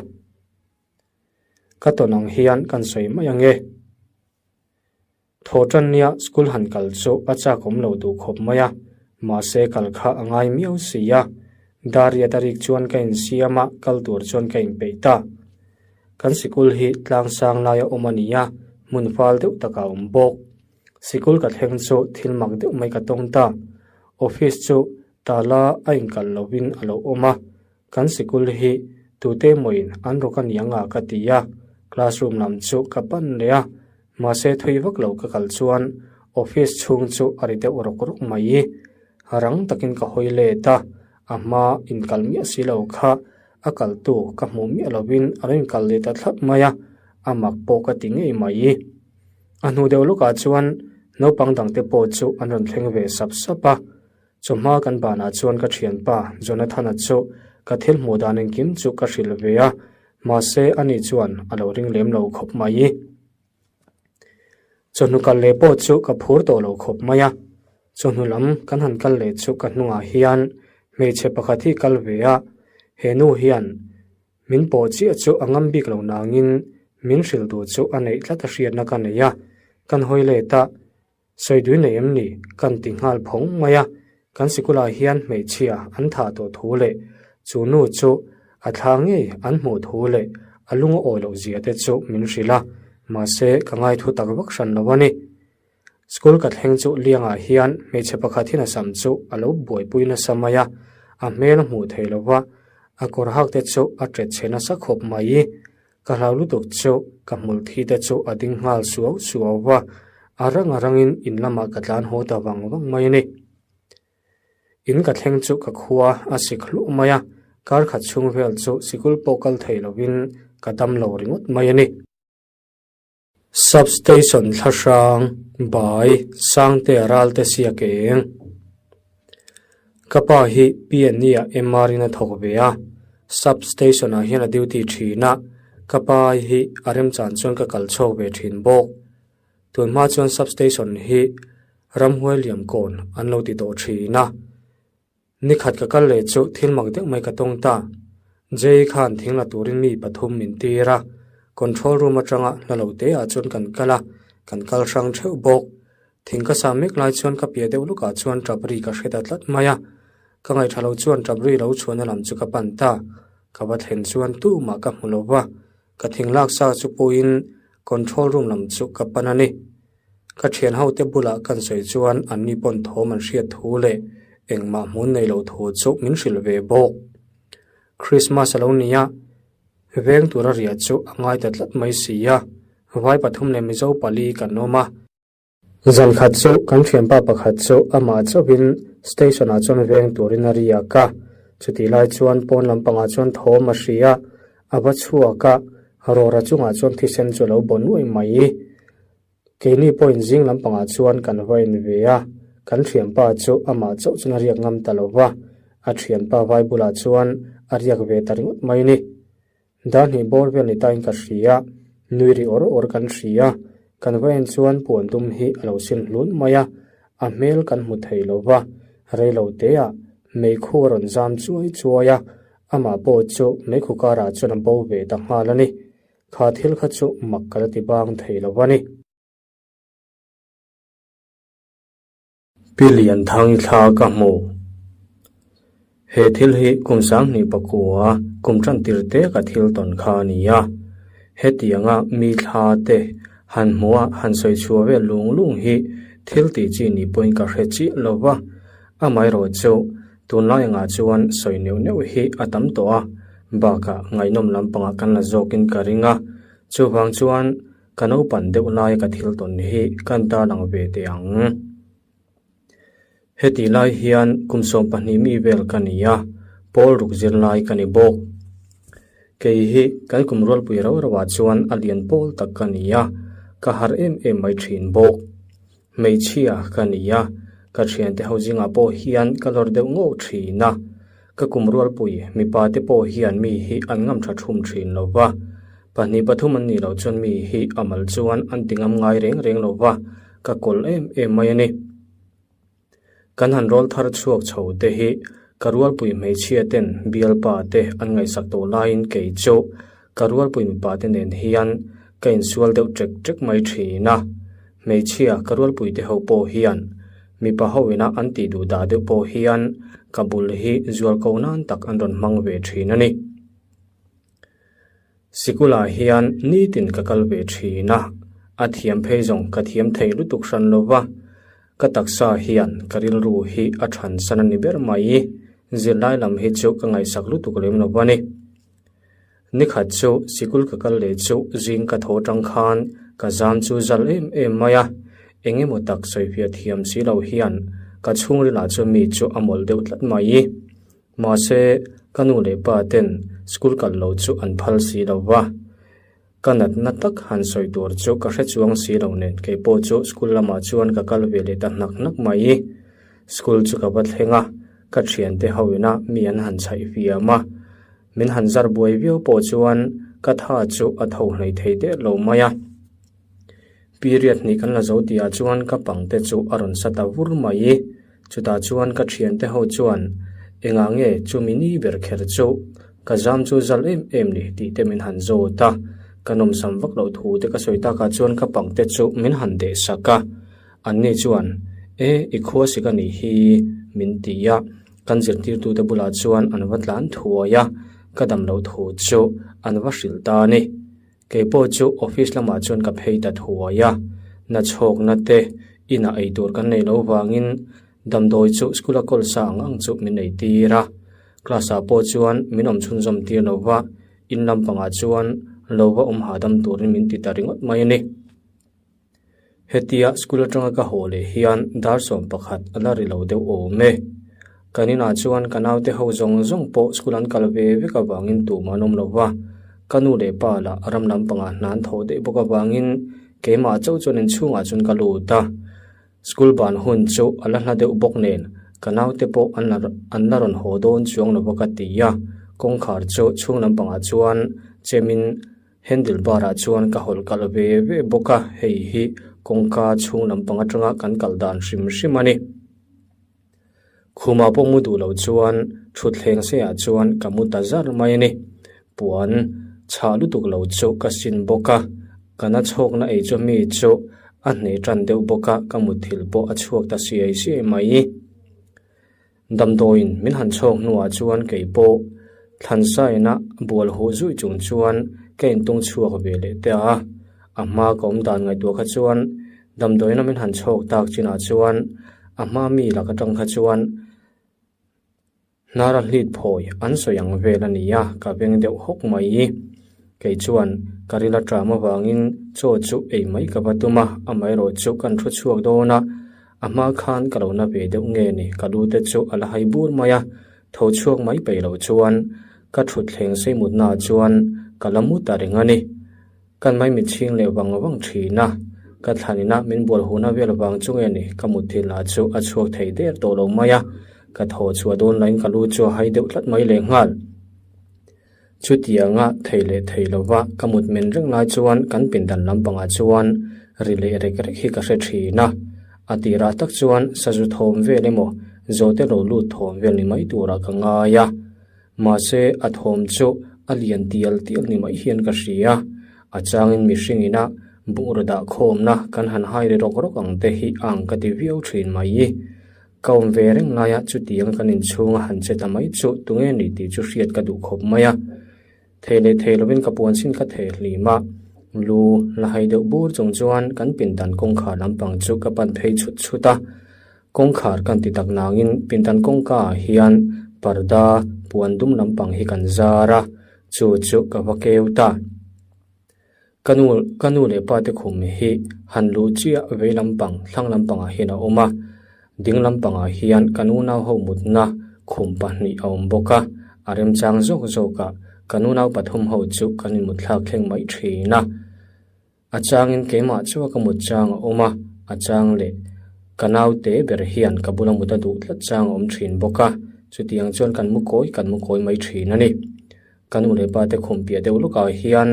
Ka tawn ang hian kan sawi mai ange. Thaw tan nia school han kal chu a chak awm lo duh khawp mai a, mahse kal kha a ngai miau si a. Dariat a rik chuan ka insiam a, kal tur chuan ka inpeih ta. Kan sikul hi tlang sang laia awm a ni a, hmun fal deuh takah a awm bawk. Sikul ka thleng chu thil mak deuh mai ka tawng ta. Office chu tala a inkalh lovin a lo awm a, Kan sikul hi tute mawiin an rawk a niang a ka ti a, classroom lam chu ka pan leh a, mahse thui vak lo ka kal chuan office chhung chu a ri deuh rawk rawk mai. Rang takin ka hawi let a, a hma inkal miah si lo kha a kaltu ka hmuh miah lovin a lo inkal leh ta thlap mai a, a mak pawh ka ti ngei mai. A hnu deuh lawkah chuan naupang dangte pawh chu an rawn thleng ve sap sap a, Chawhma kan banah chuan ka thianpa Jonathan-a chu ka thil hmuh dan engkim chu ka hrilh ve a, mahse ani chuan a lo ring lem lo khawp mai. Chawhnu kal leh pawh chu ka phur tawh lo khawp mai a, chawhnu lam kan han kal leh chu ka hnungah hian hmeichhe pakhat hi kal ve a, he nu hian min pawh chiah chu a ngam bik lo nangin min hrilh duh chu a neih tlat a hriatna ka nei a, kan hawi let a. Sawi dui nei em ni? Kan ti nghal phawng mai a, kan sikulah hian hmeichhia an thah tawh thu leh chu nu chu a thla ngei an hmuh thu leh a lung a awi loh zia te chu min hrilh a, mahse ka ngaithu tak vak hran lo a ni. School ka thleng chu Liangah hian hmeichhe pakhat hian a sam chu a lo buaipui nasa mai a, a hmel a hmuh thei lo va, a kawr hak te chu a ṭet chhe nasa khawp mai. Ka hlau lutuk chu ka hmul thi te chu a ding nghal suau suau va, a rang a rangin in lamah ka tlan haw ta vang vang mai a ni. In ka thleng chu ka khua a sik hluah mai a, kar khat chhung vel chu sikul pawh kal thei lovin ka dam lo ringawt mai a ni. Sub-Station Thlahrang, Bai, Sangtea Ralte Siak eng. Ka pa hi PNE ah MR in a thawk ve a, Sub-Station ah hian a duty thin a, ka pa hi a remchan chuan ka kal chhuak ve thin bawk. Tun hma chuan Sub-Station hi Ramhuai Liamkawn an lo ti tawh thin a. Nikhat ka kal leh chu thil mak deuh mai ka tawng ta. Jay khan thing la turin mi pathum min tir a, control room atanga hla lo te ah chuan kan kal a, kan kal hrang theuh bawk. Thing ka sa mek lai chuan ka piah deuh lukah chuan tap ri ka hre ta tlat mai a, ka ngaihṭha lo chuan tap ri lo chhuahna lam chu ka pan ta. Ka va thlen chuan tumah ka hmu lo va, ka thing lak sa chu pawhin control room lam chu ka pan a ni. Ka thian ho te bulah kan sawi chuan an ni pawn thawm an hriat thu leh engmah hmun nei lo thu chu min hrilh ve bawk. Christmas a lo ni a, veng tura riah chu a ngai ta tlat mai si a, vai pathum leh Mizo pali kan awm a. Zan khat chu kan thianpa pakhat chu amah chauhin station ah chuan veng turin a riak a, chutih lai chuan pawn lampangah chuan thawm a hria, a va chhuak a, rawra chungah chuan thisen chu a lo baw nuai mai. Keini pawhin zing lampangah chuan kan va en ve a, kan thianpa chu amah chauh chuan a riak ngam ta lo va, a thianpa vai bulah chuan a riak ve ta ringawt mai a ni. Darhnih bawr vel ni tain ka hria, nui ri awr awr kan hria, kan va en chuan puan dum hi a lo sin hlun mai a, a hmel kan hmu thei lo va, rei lo teah meikhu a rawn zam chuai chuai a, amah pawh chu meikhu karah chuan a bo ve ta nghal a ni. Kha thil kha chu mak ka la ti bang thei lo a ni. Pi Lianthang thla ka hmu. He thil hi kum sanghnih pakua kum tan tir te ka thil tawn kha a ni a. Hetianga mi thla te han hmuh a han sawi chhuah vel lung lung hi thil tih chi ni pawhin ka hre chiah lo va. Amaherawh chu Tunlai angah chuan sawi neuh neuh hi a tam tawh a, bakah ngaihnawm lampangah kan la zawkin ka ring a, chuvang chuan ka naupan deuh laia ka thil tawn hi kan tarlang ve teh ang. Hetih lai hian kum 12 mi vel ka ni a, pawl ruk zir lai ka ni bawk. Kei hi kan kum rualpui rau rauah chuan a lian pawl tak ka ni a, ka harh em em mai thin bawk. Hmeichhia ka ni a, ka thiante ho zingah pawh hian ka lawr deuh ngawh thin a. Ka kum rualpui mipa te pawh hian mi hi an ngam tha thum thin lo va. Pahnih pathum an nih loh chuan mi hi a mal chuan an ti ngam ngai reng reng lo va, ka kawlh em em mai a ni. Kan han rawl thar chhuak chho te hi ka rualpui hmeichhia ten bialpa te an ngaihsak tawh laiin kei chu ka rualpui mipa te nen hian ka insual deuh ṭek ṭek mai ṭhin a. Hmeichhia ka rualpui te ho pawh hian mipa ho ina an tih duh dah deuh pawh hian ka bul hi zual ko nan tak an rawn hmang ve ṭhin a ni. Sikulah hian nitin ka kal ve thin a, a thiam phei zawng ka thiam thei lutuk hran lo va, ka taksa hian ka rilru hi a than san a ni ber mai, zirlai lam hi chu ka ngaihsak lutuk lem lo va ni. Nikhat chu sikul ka kal leh chu zing ka tho tang khan ka zam chu zal em em mai a, eng emaw tak sawifiah thiam si lo hian ka chhungrilah chuan mi chu a mawlh deuh tlat mai. Mahse, ka nu leh pa ten school kal lo chu an phal si lo va, ka natna tak han sawi tur chu ka hre chuang si lo nen kei pawh chu school lamah chuan ka kal ve leh ta hnak hnak mai. School chu ka va thleng a, ka thiante ho ina mi an han chhaih fiam a, min han zar buai viau pawh chuan ka tha chu a tho hlei thei der lo mai a. Period hnih kan la zo tihah chuan ka pangte chu a rawn sa ta vur mai. Chutah chuan ka thiante ho chuan, Engah nge chumi ni ber kher chu? Ka zam chu zal em em ni tih te min han zawt a. Ka nawmsam vak loh thu te ka sawi takah chuan ka pangte chu min han deh sak a. Anni chuan, E, i khua sik a nih hi, min ti a. Kan zirtirtute bulah chuan an va tlan thuai a, ka dam loh thu chu an va hrilh ta a ni. Kei pawh chu office lamah chuan ka phei ta thuai a, na chhawkna te inah ei tur kan nei lo vangin damdawi chu school a kawl sa ang ang chu min ei tir a, class ah pawh chuan min awm chhunzawm tir lo va, in lampangah chuan lo va awm hahdam turin min ti ta ringawt mai a ni. Hetia school atanga ka haw leh hian dar 11 a la ri lo deuh awm e. Kan inah chuan ka naute ho zawng zawng pawh school an kal ve vek avangin tumah an awm lo va, ka nu leh pa lah ram lampangah hna an thawh daih bawk avangin. Keimah chauh chuan inchhungah chuan ka lut a. School ban hun chu a la hla deuh bawk nen ka naute pawh an la an la rawn haw dawn chuang lo va ka ti a. Kawngkhar chu chhung lampangah chuan chemin handle bar ah chuan ka hawlh kalh ve ve bawk a, hei hi kawngka chhung lampang atanga kan kalh dan hrim hrim a ni. Khumah pawh mu duh loh chuan thutthleng seiah chuan ka mu ta zar mai a ni. Puan chhah lutuk lo chu ka sin bawk a, ka na chhawkna ei chu mi chu a hneh tan deuh bawk a, ka mutthilh pawh a chhuak ta siai siai mai. Damdawiin min han chhawk hnuah chuan kei pawh thlansaina bual huh zui chung chuan ka intung chhuak ve leh te a, a hma ka awm dan ngaihtuah kha chuan Damdawiina min han chhawk tak chinah chuan a hma mi lak atang kha chuan hnara hlit phawi an sawi ang vel a ni a, ka veng deuh hawk mai. Kei chuan ka ril a ṭam avangin chaw chu ei mai ka va tum a, amaherawh chu kan thu chhuak dawn a, a hma khan ka lo na ve deuh nge ni, ka lu te chu a la hai bur mai a, tho chhuak mai peih loh chuan ka thutthleng seimutnaah chuan ka la mu ta reng a ni. Kan mai mit chhing leh vang vang thin a, ka thlan ina min bual huhna vel vang chu nge ni ka mutthilh lah chu a chhuak thei der tawh lo mai a, ka thaw chhuah dawn laiin ka lu chu a hai deuh tlat mai leh nghal. Chutianga thei leh thei lova ka mut men reng lai chuan kan pindan lampangah chuan ri leh rek rek hi ka hre thin a, a tirah tak chuan sazu thawm vel emaw zawhte lo lut thawm vel ni mai turah ka ngai a. Mahse, a thawm chu a lian tial tial ni mai hian ka hria. A changin mihring ina bungraw dah khawmna kan han hai ri rawk rawk ang te hi ang ka ti viau thin mai. Ka awm ve reng laia chutiang kan inchhunga han che ta mai chu tunge ni tih chu hriat ka duh khawp mai a. Thei leh thei lovin ka puan sin ka thei hlim a, lu la hai deuh bur chung chuan kan pindan kawngkhar lampang chu ka pan phei chhut chhut a. Kawngkhar kan ti tak nangin pindan kawngka ah hian parda puan dum lampang hi kan zar a, chu chu ka va keu ta. Ka nu ka nu leh pa te khum hi han luh chiah vei lampang thlang lampangah hian a awm a, ding lampangah hian ka nunau ho mutna khum pahnih a awm bawk a, a remchang zawk zawkah ka nunau pathum ho chu kan inmutthlak thleng mai thin a. A changin keimah chu a ka mut chang a awm a, a chang leh ka naute ber hian ka bula mut a duh tlat chang a awm thin bawk a, chutiang chuan kan mu kawi kan mu kawi mai thin a ni. Ka nu leh pa te khum piah deuh lawkah hian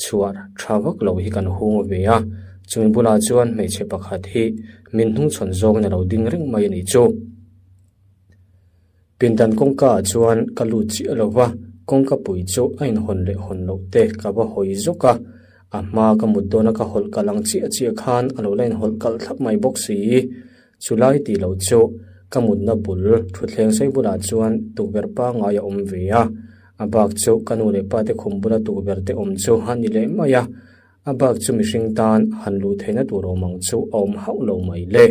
chhuar tha vak lo hi kan hung ve a, chumi bulah chuan hmeichhe pakhat hi min hnungchhawn zawngin a lo ding reng mai a nih chu. Pindan kawngka ah chuan ka lut chiah lo va, kawngka pui chu a inhawn leh hawn loh te ka va hawi zawk a, a hma ka mut dawna ka hawlh kalh ang chiah chiah khan a lo la inhawlh kalh thlap mai bawk si. Chulai tih loh chu ka mutna bul thutthleng sei bulah chuan tukverh pangngai a awm ve a, a bak chu ka nu leh pa te khum bula tukverh te awm chu a ni leh mai a, a bak chu mihring tan han luh theihna tur awm ang chu a awm hauh lo mai le.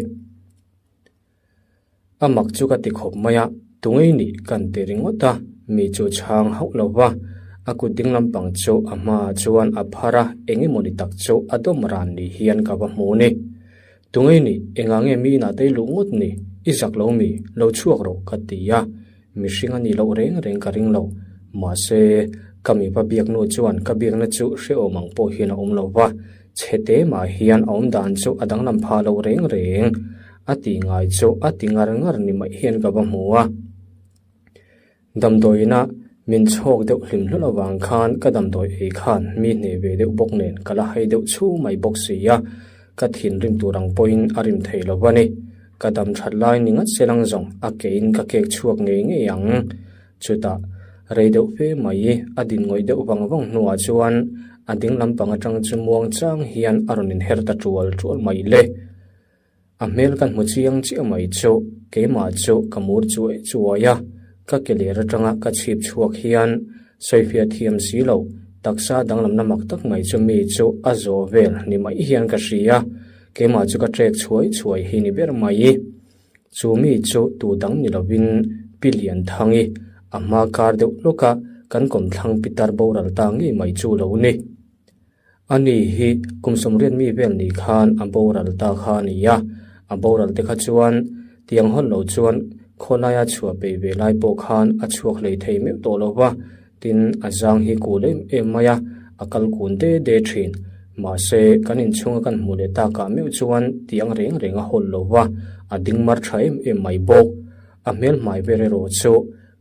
A mak chu ka ti khawp mai a, tungei nih kan ti ringawt a, mi chu chhang hauh lo va, a kut ding lampang chu a hmaah chuan a phar a, eng emaw ni tak chu a dawm ran ni hian ka va hmu ni. Tungei nih engah nge mi inah tei luh ngawt ni, i zak lo mi, lo chhuak rawh ka ti a, mihring a nih loh reng reng ka ring lo, mahse ka mipa biaknu chuan ka biakna chu hrehawm ang pawh hian a awm lo va, chhe te mah hian a awm dan chu a danglam phah lo reng reng. A tih ngai chu a ti ngar ngar ni mai hian ka va hmu a. Damdawiina min chhawk deuh hlim hlawlh avang khan ka damdawi ei khan mi hneh ve deuh bawk nen ka la hai deuh chhu mai bawk si a, ka thinrim tur ang pawhin a rim thei lo a ni. Ka dam that lai ni ngat se lang zawng a kein ka kek chhuak ngei ngei ang. Chutah rei deuh fe mai a din ngawih deuh vang vang hnuah chuan a ding lampang atang chu muang chang hian a rawn inher ta tual tual mai le. A hmel ka hmu chiang chiah mai chu keimah chu ka mur chuai chuai a, ka ke ler atanga ka chhip chhuak hian sawifiah thiam si lo taksa danglamna mak tak mai chu mi chu a zawh vel ni mai hian ka hria, keimah chu ka trek chhuai chhuai hi ni ber mai. Chu mi chu tu dang ni lovin Pi Lianthangi a hma kar deuh lawka kan kawmthlang pitar boral ta ngei mai chu lo ni. Ani hi kum sawmriat mi vel ni khan a boral ta kha a ni a, a boral te kha chuan tiang hawn lo chuan khawlaia chhuah peih ve lai pawh khan a chhuak hlei thei meuh tawh lo va, tin a zang hi kul em em mai a, a kal kun de de thin. Mahse, kan inchhunga kan hmuh leh takah meuh chuan tiang reng reng a hawl lo va, a ding mar tha em em mai bawk. A hmel hmai ber erawh chu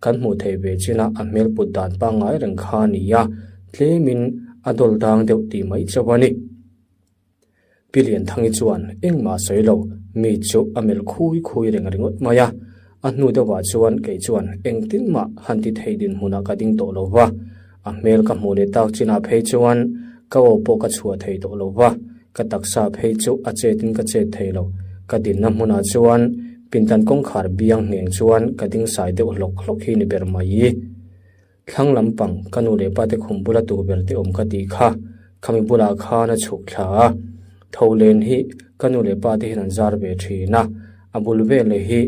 kan hmuh theih ve chin a, a hmel put dan pangngai reng kha a ni a, tlemin a dawl dang deuh tih mai chauh a ni. Pi Lianthangi chuan engmah sawi lo, mi chu a melh khui khui reng ringawt mai a. A hnu deuhah chuan kei chuan engtin mah han ti thei dinhmunah ka ding tawh lo va, a hmel ka hmuh leh tak chinah phei chuan ka aw pawh ka chhuah thei tawh lo va, ka taksa phei chu a chetin ka chet thei lo. Ka dinna hmunah chuan pindan kawngkhar biang ngheng chuan ka ding sai deuh hlawk hlawk hi ni ber mai. Thlang lampang ka nu leh pate khum bula tukverh te awm ka tih kha, khami bulah khan a chhuk thla a. Tho len hi ka nu leh pate hian an zar ve thin a, a bul vel leh hi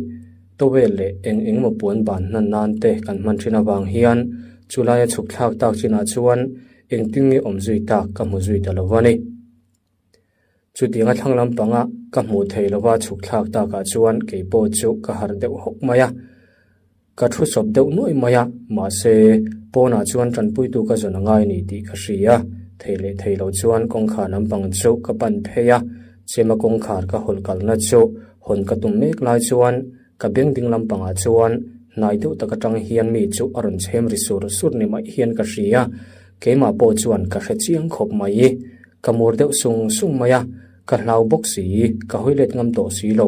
towel leh eng eng emaw puan ban hnan nan te kan hman thin avang hian chulai a chhuk thlak tak chinah chuan engtin nge awm zui tak ka hmu zui ta lo a ni. Chutianga thlang lampanga ka hmuh theih lova chhuk thlak takah chuan kei pawh chu ka harh deuh hawk mai a. Ka thu sawp deuh nuaih mai a, mahse pawnah chuan tanpuitu ka zawn a ngai ni tih ka hria. Thei leh thei lo chuan kawngkhar lampang chu ka pan phei a, chema kawngkhar ka hawlh kalna chu hawn ka tum mek lai chuan ka beng ding lampangah chuan hnai deuh tak atang hian mi chu a rawn chhem ri sur sur ni mai hian ka hria. Keimah pawh chuan ka hre chiang khawp mai. Ka mur deuh sung sung mai a, ka hlau bawk si, ka hawi let ngam tawh si lo,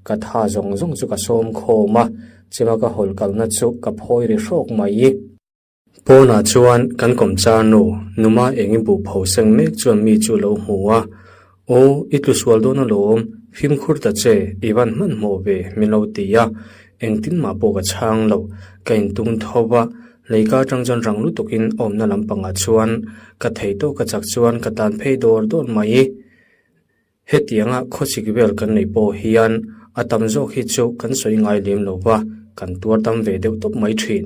ka tha zawng zawng chu ka sawm khawm a, chema ka hawl kalna chu ka phawi ri hrawk mai. Pawnah chuan kan kawmchar nu, Numa eng i buh pho seng mek chuan mi chu lo hmu a, Aw, i tlu sual dawn alawm, fimkhur ta che, i van hmanhmawh ve, min lo ti a, engtin mah pawh ka chhang lo, ka intung tho va, Leika atang chuan rang lutukin awmna lampangah chuan ka thei tawk ka chak chuan ka tan phei dawr dawr mai. Hetianga khawchik vel kan neih pawh hian a tam zawk hi chu kan sawi ngai lem lo va, kan tuar dam ve deuh tawp mai thin.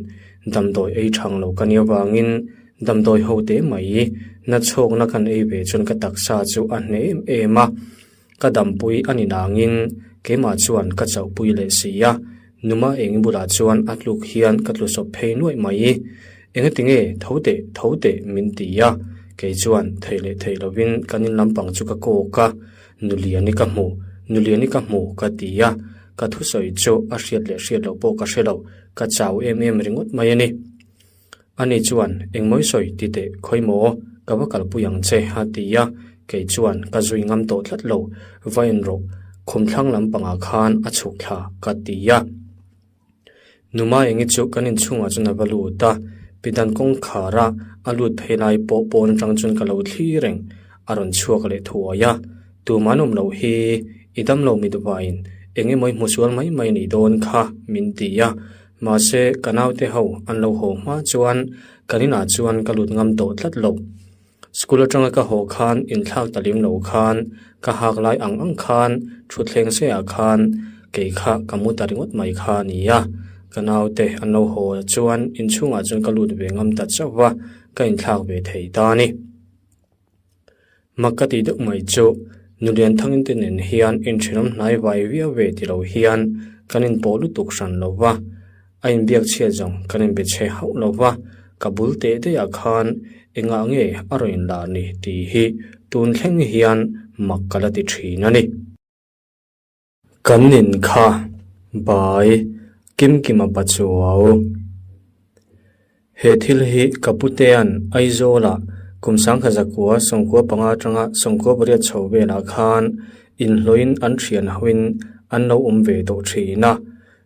Damdawi ei thang lo ka nih avangin damdawi ho te mai na chhawkna kan ei ve chuan ka taksa chu a hneh em em a. Ka dampui a ni nangin keimah chuan ka chauhpui leh si a, numa eng bulah chuan a tluk hian ka tlu sawp phei nuaih mai. Engatinge tho teh tho teh min ti a, kei chuan thei leh thei lovin kan in lampang chu ka kawk a, Nuliani ka hmu, Nuliani ka hmu ka ti a, ka thusawi chu a hriat leh hriat loh pawh ka hre lo, ka chau em em ringawt mai a ni. Ani chuan, Engmawi sawi ti teh, khawi maw, ka va kalpui ang che, a ti a. Kei chuan, Ka zui ngam tawh tlat lo, va en rawh, khum thlang lampangah khan a chhuk thla, ka ti a. Numa engi chu kan inchhungah chuan a va lut a, pidan kawngkhara a lut phei lai pawh pawn atang chuan ka lo thli reng, a rawn chhuak leh thuai a. Tuman awm loh hi i damlo mitvain eng emaw i hmu sual mai mai nih dawn kha, min ti a. Mahse, ka naute ho an lo haw hma chuan kan inah chuan ka lut ngam tawh tlat lo. School atanga ka haw khan inthlak ta lim lo khan ka hak lai ang ang khan thutthleng seiah khan kei kha ka mu ta ringawt mai kha a ni a. Ka naute an lo haw chuan inchhungah chuan ka lut ve ngam ta chauh va, ka inthlak ve thei ta a ni. Mak ka tih deuh mai chu Nulian Thangin te nen hian inthenawm hnai vai viau ve ti lo hian kan inpawh lutuk hran lo va, a inbiak chhiat zawng kan inbe chhe hauh lo va, ka bul teh daih ah khan engah nge a rawn inlar ni tih hi tun thleng hian mak ka la ti thin a ni. Kan in kha bai Kimkima Pachuau. He thil hi ka putea'n Aizawlah kum sangkhat zakua sawmkua panga atanga sawmkua pariat chho velah khan inhlawhin an thian hoin an lo awm ve tawh thin a.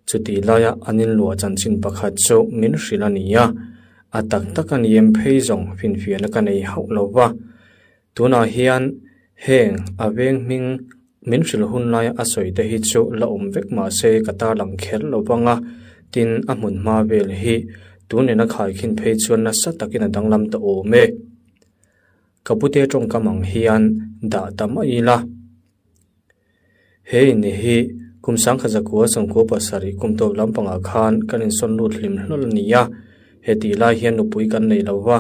Chutih laia an inluah chanchin pakhat chu min hrilh a ni a. A tak tak a ni em phei zawng finfiahna ka nei hauh lo va. Tunah hian heng a veng hming min hrilh hun laia a sawi te hi chu la awm vek mah se ka tarlang kher lo vang a, tin a hmun hma vel hi tun nena khaikhin phei chuan nasa takin a danglam ta awm e. Ka pute tawngkam ang hian dah ta mai ila. He in hi kum sangkhat zakua sawmkua pasarih kum tawp lampangah khan kan insawn lut hlim hlawl a ni a, hetih lai hian nupui kan nei lo va,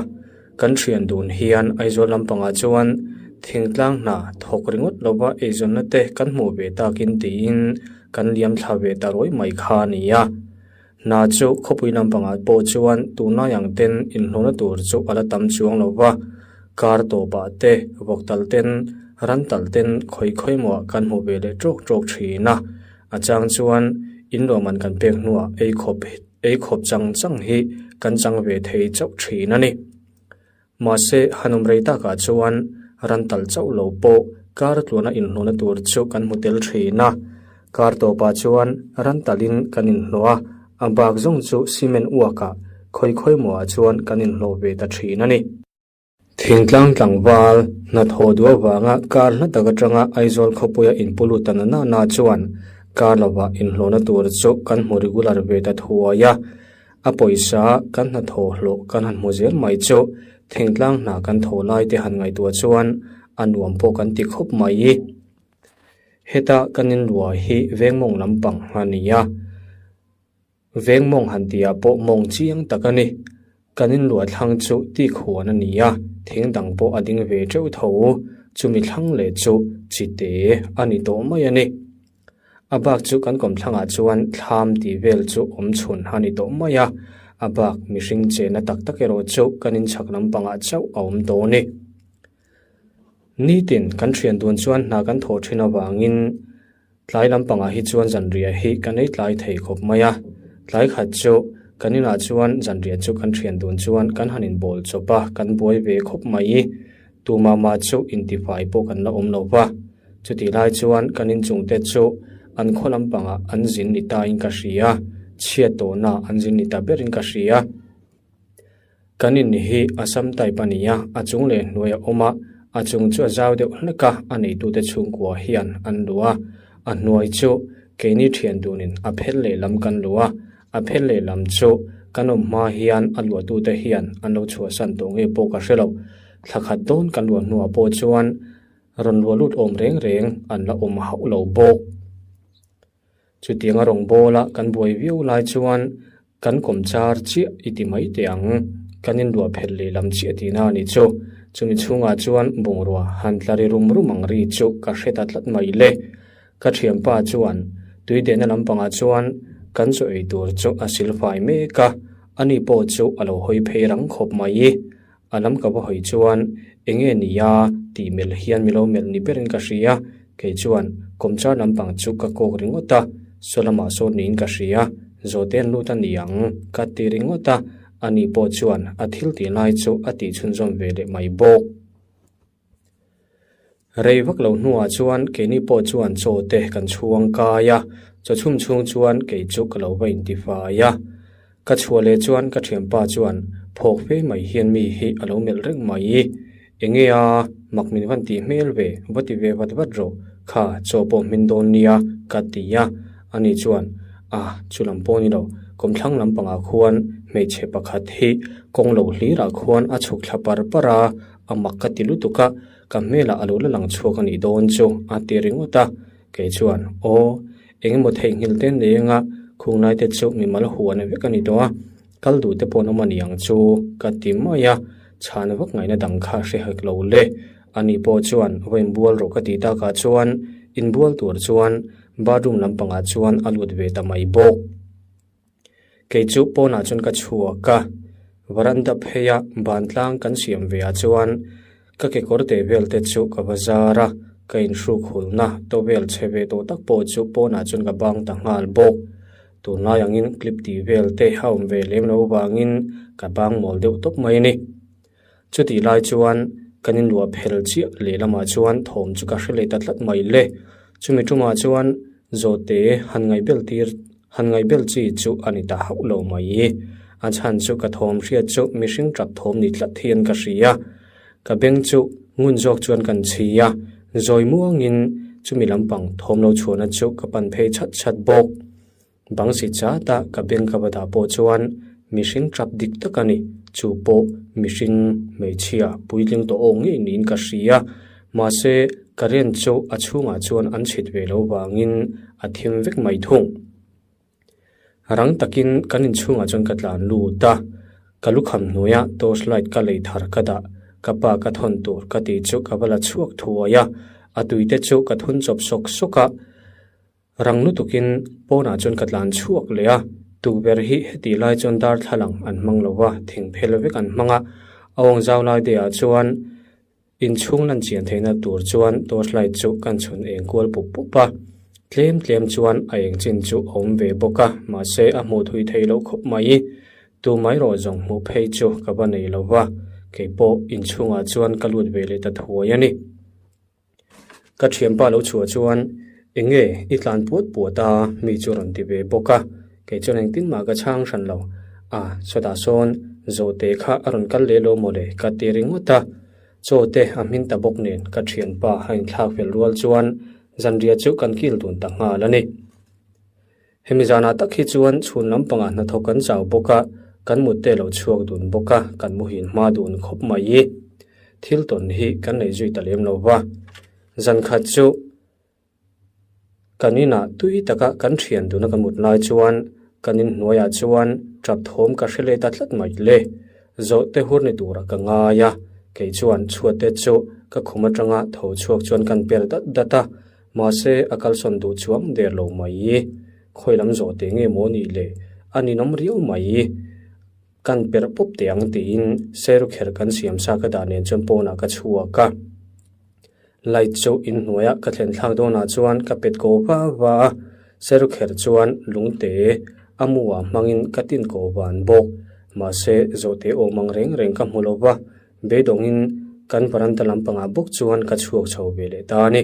kan thian dun hian Aizawl lampangah chuan thingtlang hna thawk ringawt lova eizawnna te kan hmuh ve takin tiin kan liam thla ve ta rawih mai kha a ni a. Hna chu khawpui lampangah pawh chuan tunlai ang ten inhlawhna tur chu a la tam chuang lo va. Kar tawpah te vawk tal ten ran tal ten khawi khawi mawh kan hmu ve leh tawk tawk thin a. A chang chuan in lawmman kan pek hnuah ei khawp ei khawp chang chang hi kan chang ve thei chauh thin a ni. Mahse han awm rei takah chuan ran tal chauh lo pawh kar tluana inhlawhna tur chu kan hmu tel thin a. Kar tawpah chuan ran talin kan inhlawh a, a bak zawng chu cement uakah khawi khawi mawhah chuan kan inhlawh ve ta thin a ni. Thingtlang tlangval hnathawh duh avanga kar hla tak atanga Aizawl khawpuia inpu lut ta na na chuan kar lovah inhlawhna tur chu kan hmu regular ve ta thuai a. A pawisa kan hnathawh hlawh kan han hmu zel mai chu thingtlang hna kan thawh lai te han ngaihtuah chuan a nuam pawh kan ti khawp mai. Heta kan inluah hi vengmawng lampang a ni a. Veng mawng han tihah pawh mawng chiang tak a ni. Kan inluah thlang chu tik huan a ni a, thing dang pawh a ding ve teuh tho. Chumi thlang leh chu chite a ni tawh mai a ni. A bak chu kan kawmthlangah chuan thlam tih vel chu awm chhun a ni tawh mai a, a bak mihring chehna tak tak erawh chu kan inchhak lampangah chauh a awm tawh a ni. Nitin kan thian dun chuan hna kan thawh thin avangin Tlai lampangah hi chuan zanriah hi kan ei tlai thei khawp mai a, tlai khat chu kan inah chuan zanriah chu kan thian dun chuan kan han inbawl chawp a, kan buai ve khawp mai. Tumah mah chu intifai pawh kan la awm lo va, chutih lai chuan kan inchungte chu an khaw lampangah an zin ni tain ka hria, chhiat tawhna an zin ni ta berin ka hria. Kan in hi Assam type a ni a, a chung leh hnuai a awm a, a chung chu a zau deuh hlek a, a neitute chhungkua hian an luh a, a hnuai chu keini thian dunin a phel lehlam kan luh a, a phel lehlam chu kan awm hma hian a luahtute hian an lo chhuahsan tawh nge pawh ka hre lo, thla khat dawn kan luah hnuah pawh chuan rawn luah lut awm reng reng an la awm hauh lo bawk. Chutianga rawngbawla kan buai viau lai chuan kan kawm char chiah i ti mai teh ang, kan inluah phelh lehlam chiah tihna a nih chu. Chumi chhungah chuan bungrua han tla ri rum rum ang ri chu ka hre ta tlat mai le. Ka thianpa chuan tui dehna lampangah chuan kan chaw ei tur chu a silfai mek a, ani pawh chu a lo hawi phei rang khawp mai. A lam ka va hawi chuan eng nge ni a tih melh hian mi lo melh ni berin ka hria, kei chuan kawmchar lampang chu ka kawk ringawt a, saw lamah sawn niin ka hria, zawhte an lut a ni ang ka ti ringawt a, ani pawh chuan a thil tih lai chu a tih chhunzawm ve leh mai bawk. Rei vak lo hnuah chuan keini pawh chuan chaw te kan chhuang kai a, chaw chhum chhung chuan kei chu ka lo va intifai a. Ka chhuah leh chuan ka thianpa chuan phawk fe mai hian mi hi a lo melh reng mai. Enge a, mak min van tih hmel ve, va ti ve vat vat rawh, kha chaw pawh hmin dawn nia ka ti a. Ani chuan, A, chu lam pawh ni lo, kawmthlang lampangah khuan hmeichhe pakhat hi kawng lo hlirah khuan a chhuk thla par par a, A mak ka ti lutuk a, ka hmelah a lo la lang chhuak a nih dawn chu a ti ringawt a. Kei chuan, Aw, eng emaw theihnghilh te nei anga khunglai te chu mimal huan vek a ni tawh a, kal duh te pawh an awm a ni ang chu ka ti mai a, chhan vak ngaihna dang kha hre hek lo le. Ani pawh chuan va inbual rawh ka ti takah chuan inbual tur chuan bathroom lampangah chuan a lut ve ta mai bawk. Kei chu pawnah chuan ka chhuak a, varanda pheia bantlang kan siam ve ah chuan ka kekawr teh vel te chu ka va zar a, ka inhruk hulna towel chhe ve tawh tak pawh chu pawnah chuan ka bang ta nghal bawk. Tunlai angin clip tih vel te a awm ve lem lo avangin ka bang mawl deuh tawp mai a ni. Chutih lai chuan kan inluah phel chiah lehlamah chuan thawm chu ka hre leh ta tlat mai le. Chumi tumah chuan zawhte han ngaihbel tir han ngaihbel chi chu a ni ta hauh lo mai. A chhan chu ka thawm hriat chu mihring tap thawm ni tlat hian ka hria. Ka beng chu ngun zawk chuan kan chhi a, zawi muangin chumi lampang thawm lo chhuahna chu ka pan phei chhat chhat bawk. Bang si chata ka beng ka va dah pawh chuan mihring tap dik tak a ni. Chu pawh mihring hmeichhia puitling tawh awk ngei niin ka hria. Mahse, current chu a chhungah chuan an chhit ve lo vangin a thim vek mai thung. Rang takin kan inchhungah chuan ka tlan lut a, ka lukham hnuaia torch light ka lei thar ka dah, ka pa ka thawn tur ka tih chu ka va la chhuak thuai a, a tuite chu ka thun chawp sawk sawk a. Rang lutukin pawnah chuan ka tlan chhuak leh a, tukverh hi heti lai chuan darthlalang an hmang lo va, thing phel vek an hmang a, a awng zau lai deuhah chuan. Inchhung lan chian theihna tur chuan torchlight chu kan chhun eng kual pup pup a, tlem tlem chuan a eng chin chu a awm ve bawk a, mahse a hmuh thui theih loh khawp mai. Tu mai rawh zawng hmuh phei chu ka va nei lo va, kei pawh inchhungah chuan ka lut ve leh ta thuai a ni. Ka thianpa lo chhuah chuan eng nge i tlan puat puat a mi chu rawn ti ve bawk a, kei chuan engtin mah ka chhang hran lo. A, sawtah sawn Zawhte kha a rawn kal leh lo mawle ka ti ringawt a, chaw te a hmin ta bawk nen ka thianpa a inthlak fel rual chuan zanriah chu kan kil dun ta nghal a ni. Hemi zanah tak hi chuan chhun lampangah hnathawk kan chau bawk a, kan mut te lo chhuak dun bawk a, kan muhil hma dun khawp mai. Thil tawn hi kan nei zui ta lem lo va. Zan khat chu kan inah tui taka kan thian duna kan mut lai chuan kan inhnuaiah chuan tap thawm ka hre leh ta tlat mai le. Zawh te hur ni turah ka ngai a, kei chuan chhuat te chu ka khum atanga tho chhuak chuan kan per dat dat a, Mahse, a kalsawn duh chuang der lo mai. Khawi lam zawh teh nge maw nih le? A ninawm riau mai. Kan perh pawp teh ang tiin seru kher kan siam sa ka dah nen chuan pawnah ka chhuak a. Light chu inhnuaiah ka thlen thlak dawnah chuan ka pet ko va va a, seru kher chuan lungte a mu ah hmangin ka tin ko van bawk. Mahse, zawhte awm ang reng reng ka hmu lo va, Beidawngin kan varanda lampangah bawk chuan ka chhuak chho ve leh ta a ni.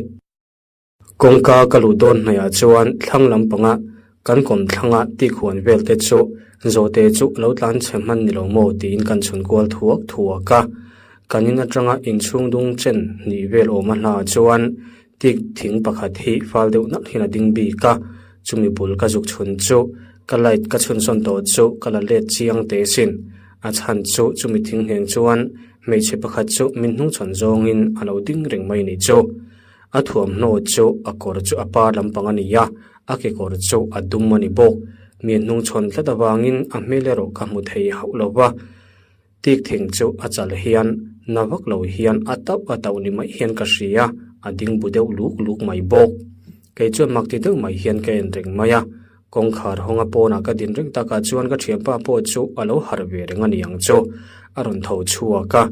Kawngka ka luh dawn hnaihah chuan thlang lampanga kan kawm thlanga tikhuan vel te chu Zawhte chu a lo tlan chhe hman ni lo maw tiin kan chhun kual thuak thuak a. Kan in atanga inchhung dung chen hnih vel awm a hlaah chuan tik thing pakhat hi fal deuh nalh hian a ding bik a, chumi bul ka zuk chhun chu ka light ka chhunsawn tawh chu ka la let chiang teh sin. A chhan chu chumi thing ngheng chuan hmeichhe pakhat chu min hnungchhawn zawngin a lo ding reng mai ni chu. A thuamhnaw chu a kawr chu a par lampang a ni a, a kekawr chu a dum a ni bawk. Mi hnungchhawn tlat avangin a hmel erawh ka hmu thei hauh lo va. Tik thing chu a chal hian na vak lo hian a tauh a tauh ni mai hian ka hria, a ding bu deuh luk luk mai bawk. Kei chuan mak ti deuh mai hian ka en reng mai a, kawngkhar hawnga pawnah ka din reng takah chuan ka thianpa pawh chu a lo harh ve reng a ni ang chu. A rawn tho chhuak a,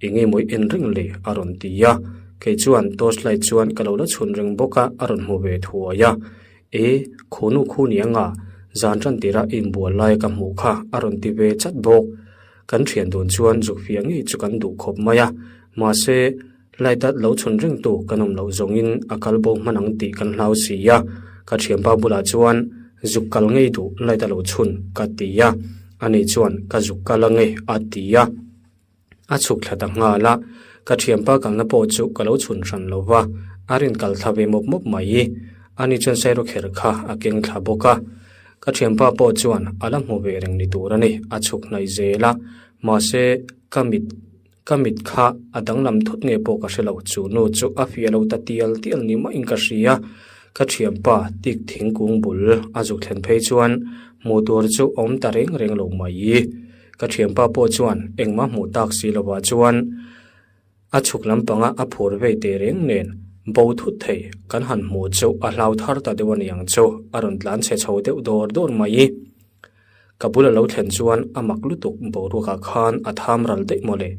eng nge mawi en reng le a rawn ti a, kei chuan torch light chuan ka lo la chhun reng bawk a, a rawn hmu ve thuai a. E, khunu khu ni anga, zan tan tira i inbual lai ka hmuh kha a rawn ti ve chat bawk. Kan thian dun chuan zuk fia ngei chu kan duh khawp mai a, mahse, light a lo chhun reng tu kan awm loh zawngin a kal bo hman ang tih kan hlau si a, ka thianpa bulah chuan zuk kal ngei duh light a lo chhun ka ti a, ani chuan ka zuk kal ange a ti a. A chhuk thla ta nghal a, ka thianpa kalna pawh chu ka lo chhun hran lo va, a rin kal thla ve mawp mawp mai. Ani chuan sairawkherh kha a keng thla bawk a, ka thianpa pawh chuan a la hmu ve reng ni tur a ni, a chhuk hnaih zel a, mahse ka mit ka mit kha a danglam thut nge pawh ka hre lo, chu nu chu a fiah lo ta tial tial ni maiin ka hria, ka thianpa tik thingkung bul a zuk thlen phei chuan hmuh tur chu a awm ta reng reng lo mai. Ka thianpa pawh chuan engmah hmuh tak si lovah chuan a chhuk lampanga a phur vei teh reng nen bo thut thei kan han hmuh chu a hlau thar ta deuh a ni ang chu a rawn tlan chhe chho deuh dawr dawr mai. Ka bul a lo thlen chuan a mak lutuk boruakah khan a tham ral daih mawle,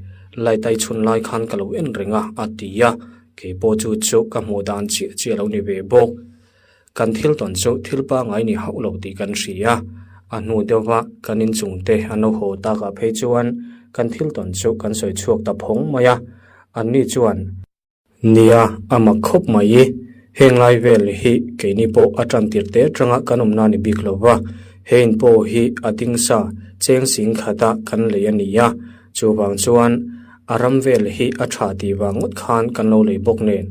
light a i chhun lai khan ka lo en reng a a ti a, kei pawh chu chu ka hmuh dan chiah chiah a lo ni ve bawk. Kan thil tawn chu thil pangai ni hauh lo tih kan hria. A hnu deuhva kan inchungte an lo haw takah phei chuan kan thil tawn chu kan sawi chhuak ta phawng mai a. Anni chuan. Nia, a mak khawp mai i, heng lai vel hi keini pawh a tan tir te atanga kan awmna ni bik lo va, he in pawh hi a ding sa cheng sing khata kan lei a ni a, chuvang chuan a ram vel hi a tha tih vang ngawt khan kan lo lei bawk nen.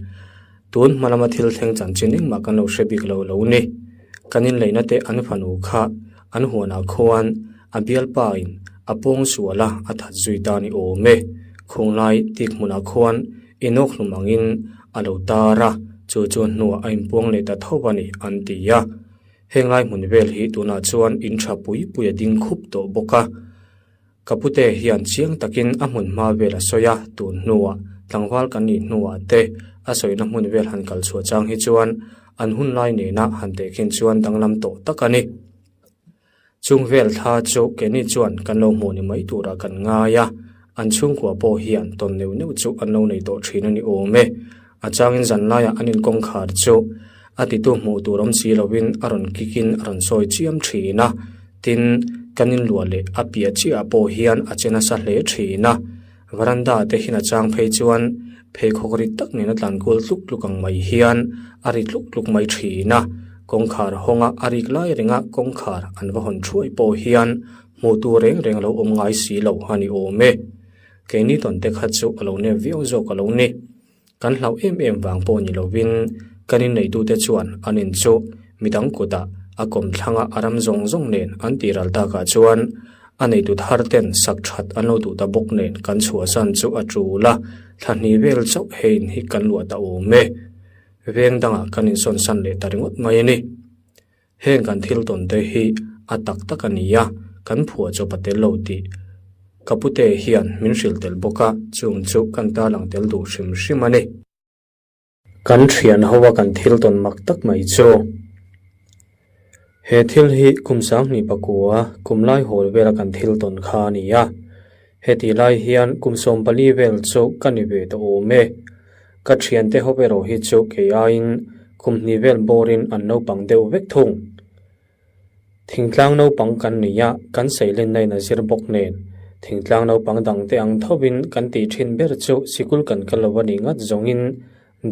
Tun hma lama thil thleng chanchin engmah kan lo hre bik lo lo ni. Kan inleihna te an fanu kha an huanah khuan a bialpa in a pawng sual a a that zui ta ni awm e. Khunglai tik hmunah khuan inawk hlum angin a lo tar a, chu chu hnuah a inpuang leh ta tho a ni an ti a. Henglai hmun vel hi tunah chuan in tha pui pui a ding khup tawh bawk a. Ka pute hian chiang takin a hmun hma vel a sawi a, tun hnuah tlangval kan nih hnuah te a sawina hmun vel han kal chhuah chang hi chuan an hun lai nena han tehkhin chuan danglam tawh tak a ni. Chung vel thla chu keini chuan kan lo hmuh ni mai turah kan ngai a, An chhungkua pawh hian tawn neuh neuh chu an lo nei tawh thin a ni awm e. A changin zanlaiah an inkawngkhar chu a titu hmuh tur awm si lovin a rawn kikin a rawn sawi chiam thin a. Tin, kan inluah leh a piah chiahah pawh hian a che nasa hle thin a. Veranda te hin a chang phei chuan pheikhawk rit tak nena tlan kual tluk tluk ang mai hian a ri tluk tluk mai thin a. Kawngkhar hawnga a rik lai renga kawngkhar an va hawn thuai pawh hian hmuh tur reng reng a lo awm ngai si lo a ni awm e. Keini tawn te kha chu a lo nep viau zawk a lo ni. Kan hlauh em em vang pawh ni lovin kan inneitute chuan an in chu midang kutah a kawmthlanga a ram zawng zawng nen an tih ral takah chuan a neitu thar ten sak that an lo duh ta bawk nen kan chhuahsan chu a tul a, thla hnih vel chauh he in hi kan luah ta awm e. Veng dangah kan insawnsan leh ta ringawt mai a ni. Heng kan thil tawn te hi a tak tak a ni a, kan phuah chawp a tel lo tih ka pute hian min hrilh tel bawk a, chung chu kan tarlang tel duh hrim hrim a ni. Kan thian ho a kan thil tawn mak tak mai chu. He thil hi kum sanghnih pakua kum lai hawl vela kan thil tawn kha a ni a, heti lai hian kum 14 vel chu ka ni ve ta awm e. Ka thiante ho erawh hi chu kei aiin kum hnih vel bawrin an naupang deuh vek thung. Thingtlang naupang kan ni a, kan seilenna in a zir bawk nen. Thingtlang naupang dangte ang thovin kan tih thin ber chu sikul kan kal lo a nih ngat zawngin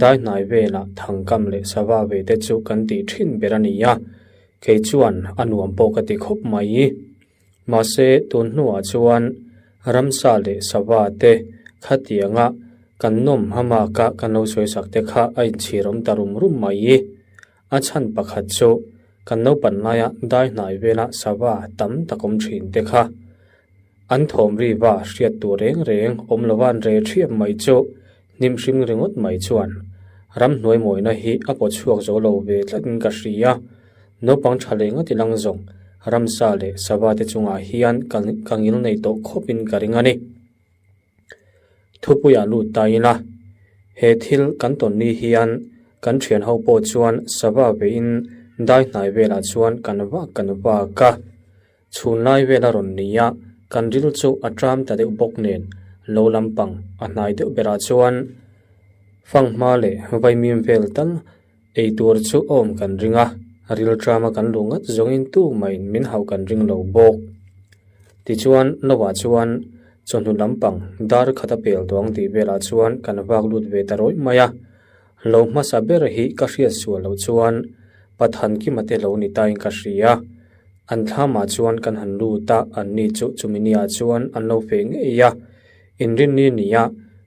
dai hnai velah thangkam leh sava ve te chu kan tih thin ber a ni a, kei chuan a nuam pawh ka ti khawp mai. Mahse, tun hnuah chuan ramsa leh sava te khatianga kan nawm hamaka kan lo sawisak te kha a inchhir awm ta rum rum mai. A chhan pakhat chu kan naupan laia dai hnai vela sava tam tak awm thin te kha an thawm ri va hriat tur reng reng awm lova an re thiam mai chu hnim hring ringawt mai chuan ramhnuai mawina hi a paw chhuak zo lo ve tlatin ka hria. Naupang tha leh ngawt ilang zawng ramsa leh sava te chungah hian ka ngil nei tawh khawpin ka ring a ni. Thupuiah lut ta ila, he thil kan tawn ni hian kan thian ho pawh chuan sava veiin dai hnai velah chuan kan vak kan vak a. Chhun lai vel a rawn ni a, kan ril chu a tram ta deuh bawk nen lo lampang a hnai deuh berah chuan fanghma leh vaimim vel tal ei tur chu a awm kan ring a, ril trama kan luh ngat zawngin tu mahin min hauh kan ring lo bawk. Tichuan lovah chuan chawhnu lampang dar khat a pel tawh ang tih velah chuan kan vak lut ve ta rawih mai a, lo hmasa ber hi ka hriat sual loh chuan Pathan Kima te lo ni tain ka hria. An thlamah chuan kan han lut a, anni chu chumi niah chuan an lo feh ngei a. Inrinni nia,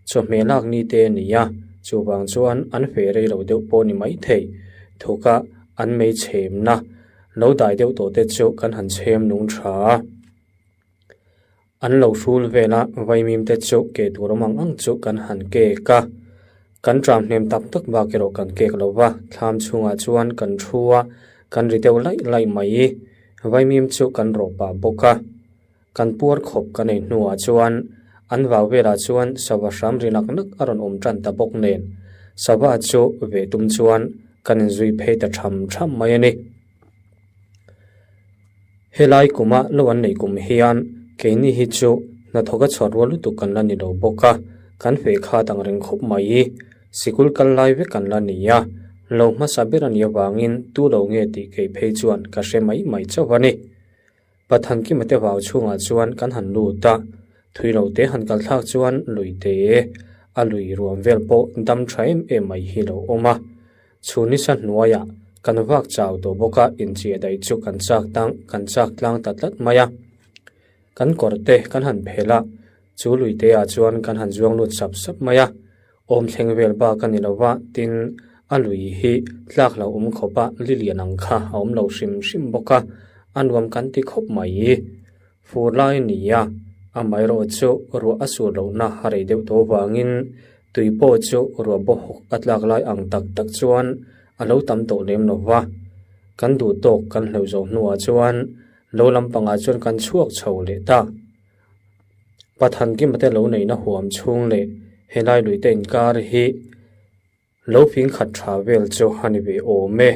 chawhmeh lak ni te a ni a, chuvang chuan an feh rei lo deuh pawh ni maithei. Thuka an mei chhemna lo dai deuh tawh te chu kan han chhem nung tha a. An lo hrul vel a, vaimim te chu ke tur awm ang ang chu kan han kek a. Kan tram hnem tak tak bak erawh kan kek lo va, thlam chhungah chuan kan thu a, kan ri deuh laih laih mai. Vaimim chu kan rawh pah bawk a. Kan puar khawp kan ei hnuah chuan an vau velah chuan sava hram ri nak nak a rawn awm tan ta bawk nen, sava chu ve tum chuan kan inzui phei ta tham tham mai a ni. Helai kuma lo an neih kum hian keini hi chu hnathawk a chhuat rual lutuk kan la ni lo bawk a, kan feh khat ang reng khawp mai. Sikul kal lai vek kan la ni a, lo hmasa ber a nih avangin tu lo nge tih kei phei chuan ka hre mai mai chauh a ni. Pathankima te vau chhungah chuan kan han lut a, thui lo te han kal thlak chuan lui te a lui ruam vel pawh dam tha em em mai hi lo awm a. Chhun nisa hnuaiah kan vak chau tawh bawk a, inchia daih chu kan chak tang kan chak tlang ta tlat mai a. Kan kawr te kan han phel a, chu lui te ah chuan kan han zuang lut sap sap mai a. Awm thleng vel bak a ni lo va, tin a lui hi tlak lo awm khawp a, li lian ang kha a awm lo hrim hrim bawk a, a nuam kan ti khawp mai. Fur lai a ni a, amaherawh chu ruah a sur lohna a rei deuh tawh avangin tui pawh chu ruah bawhawk a tlak lai ang tak tak chuan a lo tam tawh lem lo va. Kan duh tawk kan hleuh zawh hnuah chuan lo lampangah chuan kan chhuak chho leh ta. Pathankima te lo neihna huam chhung leh helai luite inkar hi Lo fing khat tha vel chu a ni ve awm e.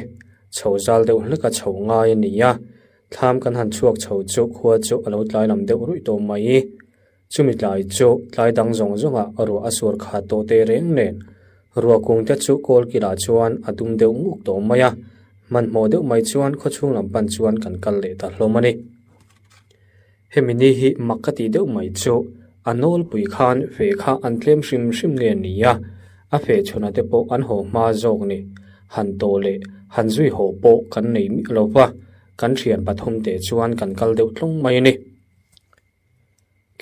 Chho zal deuh hlek a chho ngai a ni a, thlam kan han chhuak chho chu khua chu a lo tlai lam deuh ruih tawh mai. Chumi tlai chu tlai dang zawng zawngah ruah a sur khat tawh teh reng nen ruah kung te chu kawl kilah chuan a dum deuh nguk tawh mai a, hmanhmawh deuh mai chuan khawchhung lam pan chuan kan kal leh ta hlawm a ni. Hemi ni hi mak ka tih deuh mai chu a nawlpui khan feh kha an tlem hrim hrim nge ni a, a feh chhuna te pawh an haw hma zawk ni. Han tawh leh han zui haw pawh kan nei miah lo va, kan thian pathum teh chuan kan kal deuh tlung mai a ni.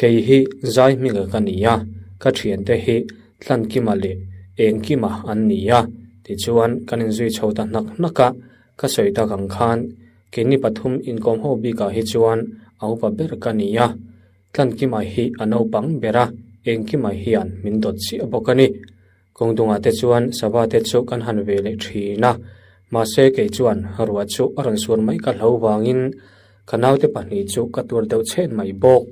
Kei hi zai hminga ka ni a, ka thiante hi Tlankima leh Engkima an ni a, tichuan kan inzui chho ta hnak hnak a, ka sawi tak ang khan Keini pathum inkawm ho bikah hi chuan a upa ber ka ni a, Tlankima hi a naupang ber a, Engkima hian min dawt chiah bawk a ni. Kawngdungah te chuan sava te chu kan han ve leh thin a, mahse kei chuan ruah chu a rawn sur mai ka hlo vangin ka naute pahnih chu ka tur deuh chhen mai bawk.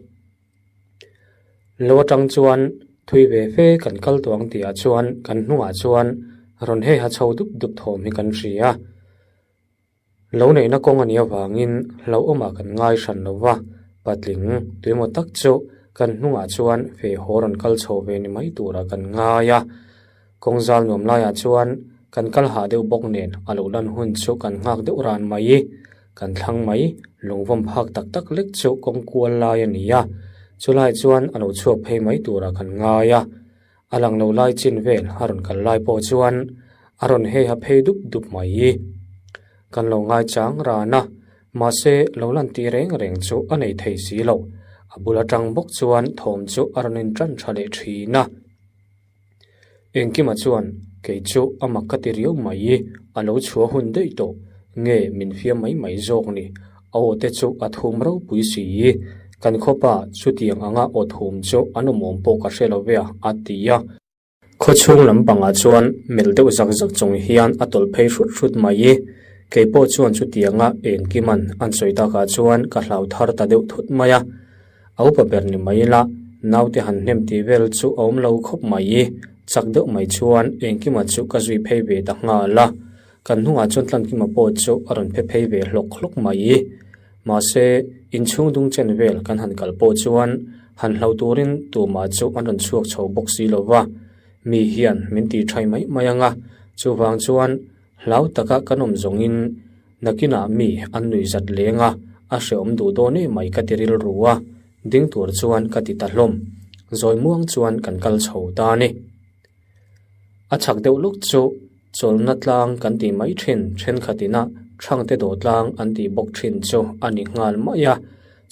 Lo atang chuan thui ve fe kan kal tawh ang tihah chuan kan hnungah chuan rawn hei ha chho dup dup thawm hi kan hria a. Lo neihna kawng a nih avangin hlauhawmah kan ngai hran lo va, patling tuimaw tak chu kan hnungah chuan feh haw rawn kal chho ve ni mai turah kan ngai a. Kawng zal nuam laiah chuan kan kal hah deuh bawk nen a lo lan hun chu kan nghak deuh ran mai. Kan thlang mai, lungvawm phak tak tak lek chu kawng kual lai a ni a, chulai chuan a lo chhuak phei mai turah kan ngai a. A lang lo lai chin vel a rawn kal lai pawh chuan a rawn hei ha phei dup dup mai. Kan lo ngaichang ran a, mahse lo lan tih reng reng chu a nei thei si lo. A bul atang bawk chuan thawm chu a rawn in tan tha leh thin a. Engkima chuan kei chu a mak ka ti riau mai, a lo chhuah hun daih tawh nge min fiam mai mai zawk ni. A aw te chu a thum ropui si. Kan khawpa chutiang anga aw thum chu an awmawm pawh ka hre lo ve a, a ti a. Khawchhung lampangah chuan melh deuh zak zak chung hian a tawlh phei hrut hrut mai. Kei pawh chuan chutianga engkiman an sawi takah chuan ka hlau thar ta deuh thut mai a. A upa ber ni mai ila, naute han hnem tih vel chu a awm lo khawp mai. Chak deuh mai chuan engkima chu ka zui phei ve ta nghal a. Kan hnungah chuan Tlankima pawh chu a rawn phe phei ve hlawk hlawk mai. Mahse, inchhung dung chen vel kan han kal pawh chuan han hlo turin tumah chu an rawn chhuak chho bawk si lo va, mi hian min ti thai mai mai ang a, chuvang chuan hlau taka kan awm zawngin nakinah mi an nuih zat leng a, a hrehawm duh dawn em mai ka ti rilru a, ding tur chuan ka ti ta hlawm. Zawi muang chuan kan kal chho ta a ni. A chhak deuh luk chu chawlhna tlang kan tih mai thin thenkhatina Thangte dawh tlang an tih bawk thin chu a ni nghal mai a,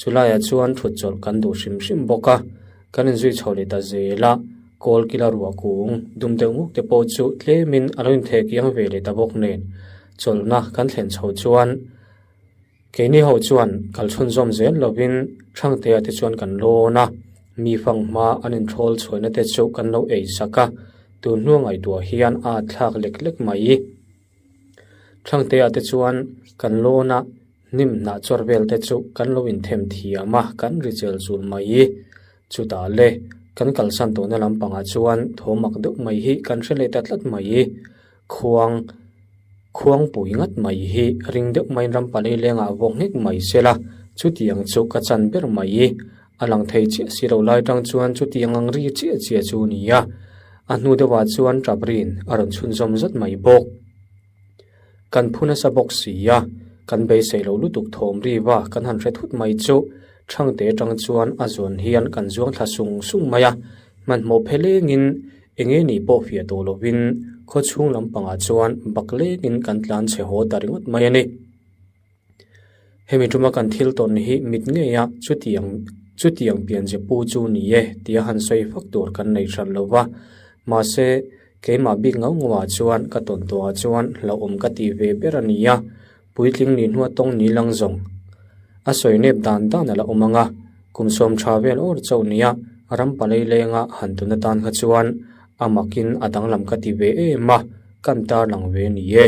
chulaiah chuan thut chawlh kan duh hrim hrim bawk a, kan inzui chho leh ta zel a, kawl kila ruah kung dum deuh nguk te pawh chu tlemin a lo intheh kiang ve leh ta bawk nen chawlhna kan thlen chho chuan Keini ho chuan kal chhunzawm zel lovin Thangtea te chuan kan lawn a, mi fang hma an inthawl chhuaina te chu kan lo ei sak a, tun hnua ngaihtuah hian a at thlak lek lek mai. Thangtea te chuan kan lawn a, hnim hnah chawr vel te chu kan lo inthem thiam a, kan ri chel chul mai. Chutah le, kan kalsan tawhna lampangah chuan thawmak deuh mai hi kan hre leh ta tlat mai. Khuang, khuangpui ngat mai hi ring deuh maiin ram palei lengah vawk nghek mai se la, chutiang chu ka chan ber mai. A lang thei chiah si lo lai tang chuan chutiang ang ri chiah chiah chu ni a, a hnu deuhah chuan tap rin a rawn chhunzawm zat mai bawk. Kan phu nasa bawk si a, kan beisei lo lutuk thawm ri va kan han hre thut mai chu Thangte tang chuan a zawn hian kan zuang thla sung sung mai a, hmanhmawh phe lengin Eng nge nih pawh fiah tawh lovin khaw chhung lampangah chuan bak lengin kan tlan chhe haw ta ringawt mai a ni. Hemi tuma kan thil tawn hi mit ngeia chutiang chutiang pianze pu chu ni e tia han sawi fak tur kan nei hran lo va, mahse keimah bik ngau ngauah chuan ka tawn tawhah chuan hlauhawm ka tih ve ber a ni a, puitling ni hnua tawng ni lang zawng a sawi nep dan dan a la awm ang a, kum sawm tha vel awr chauh nia ram palei lenga han tun atan kha chuan a makin a danglam ka ti ve em a, kan tarlang ve ni e.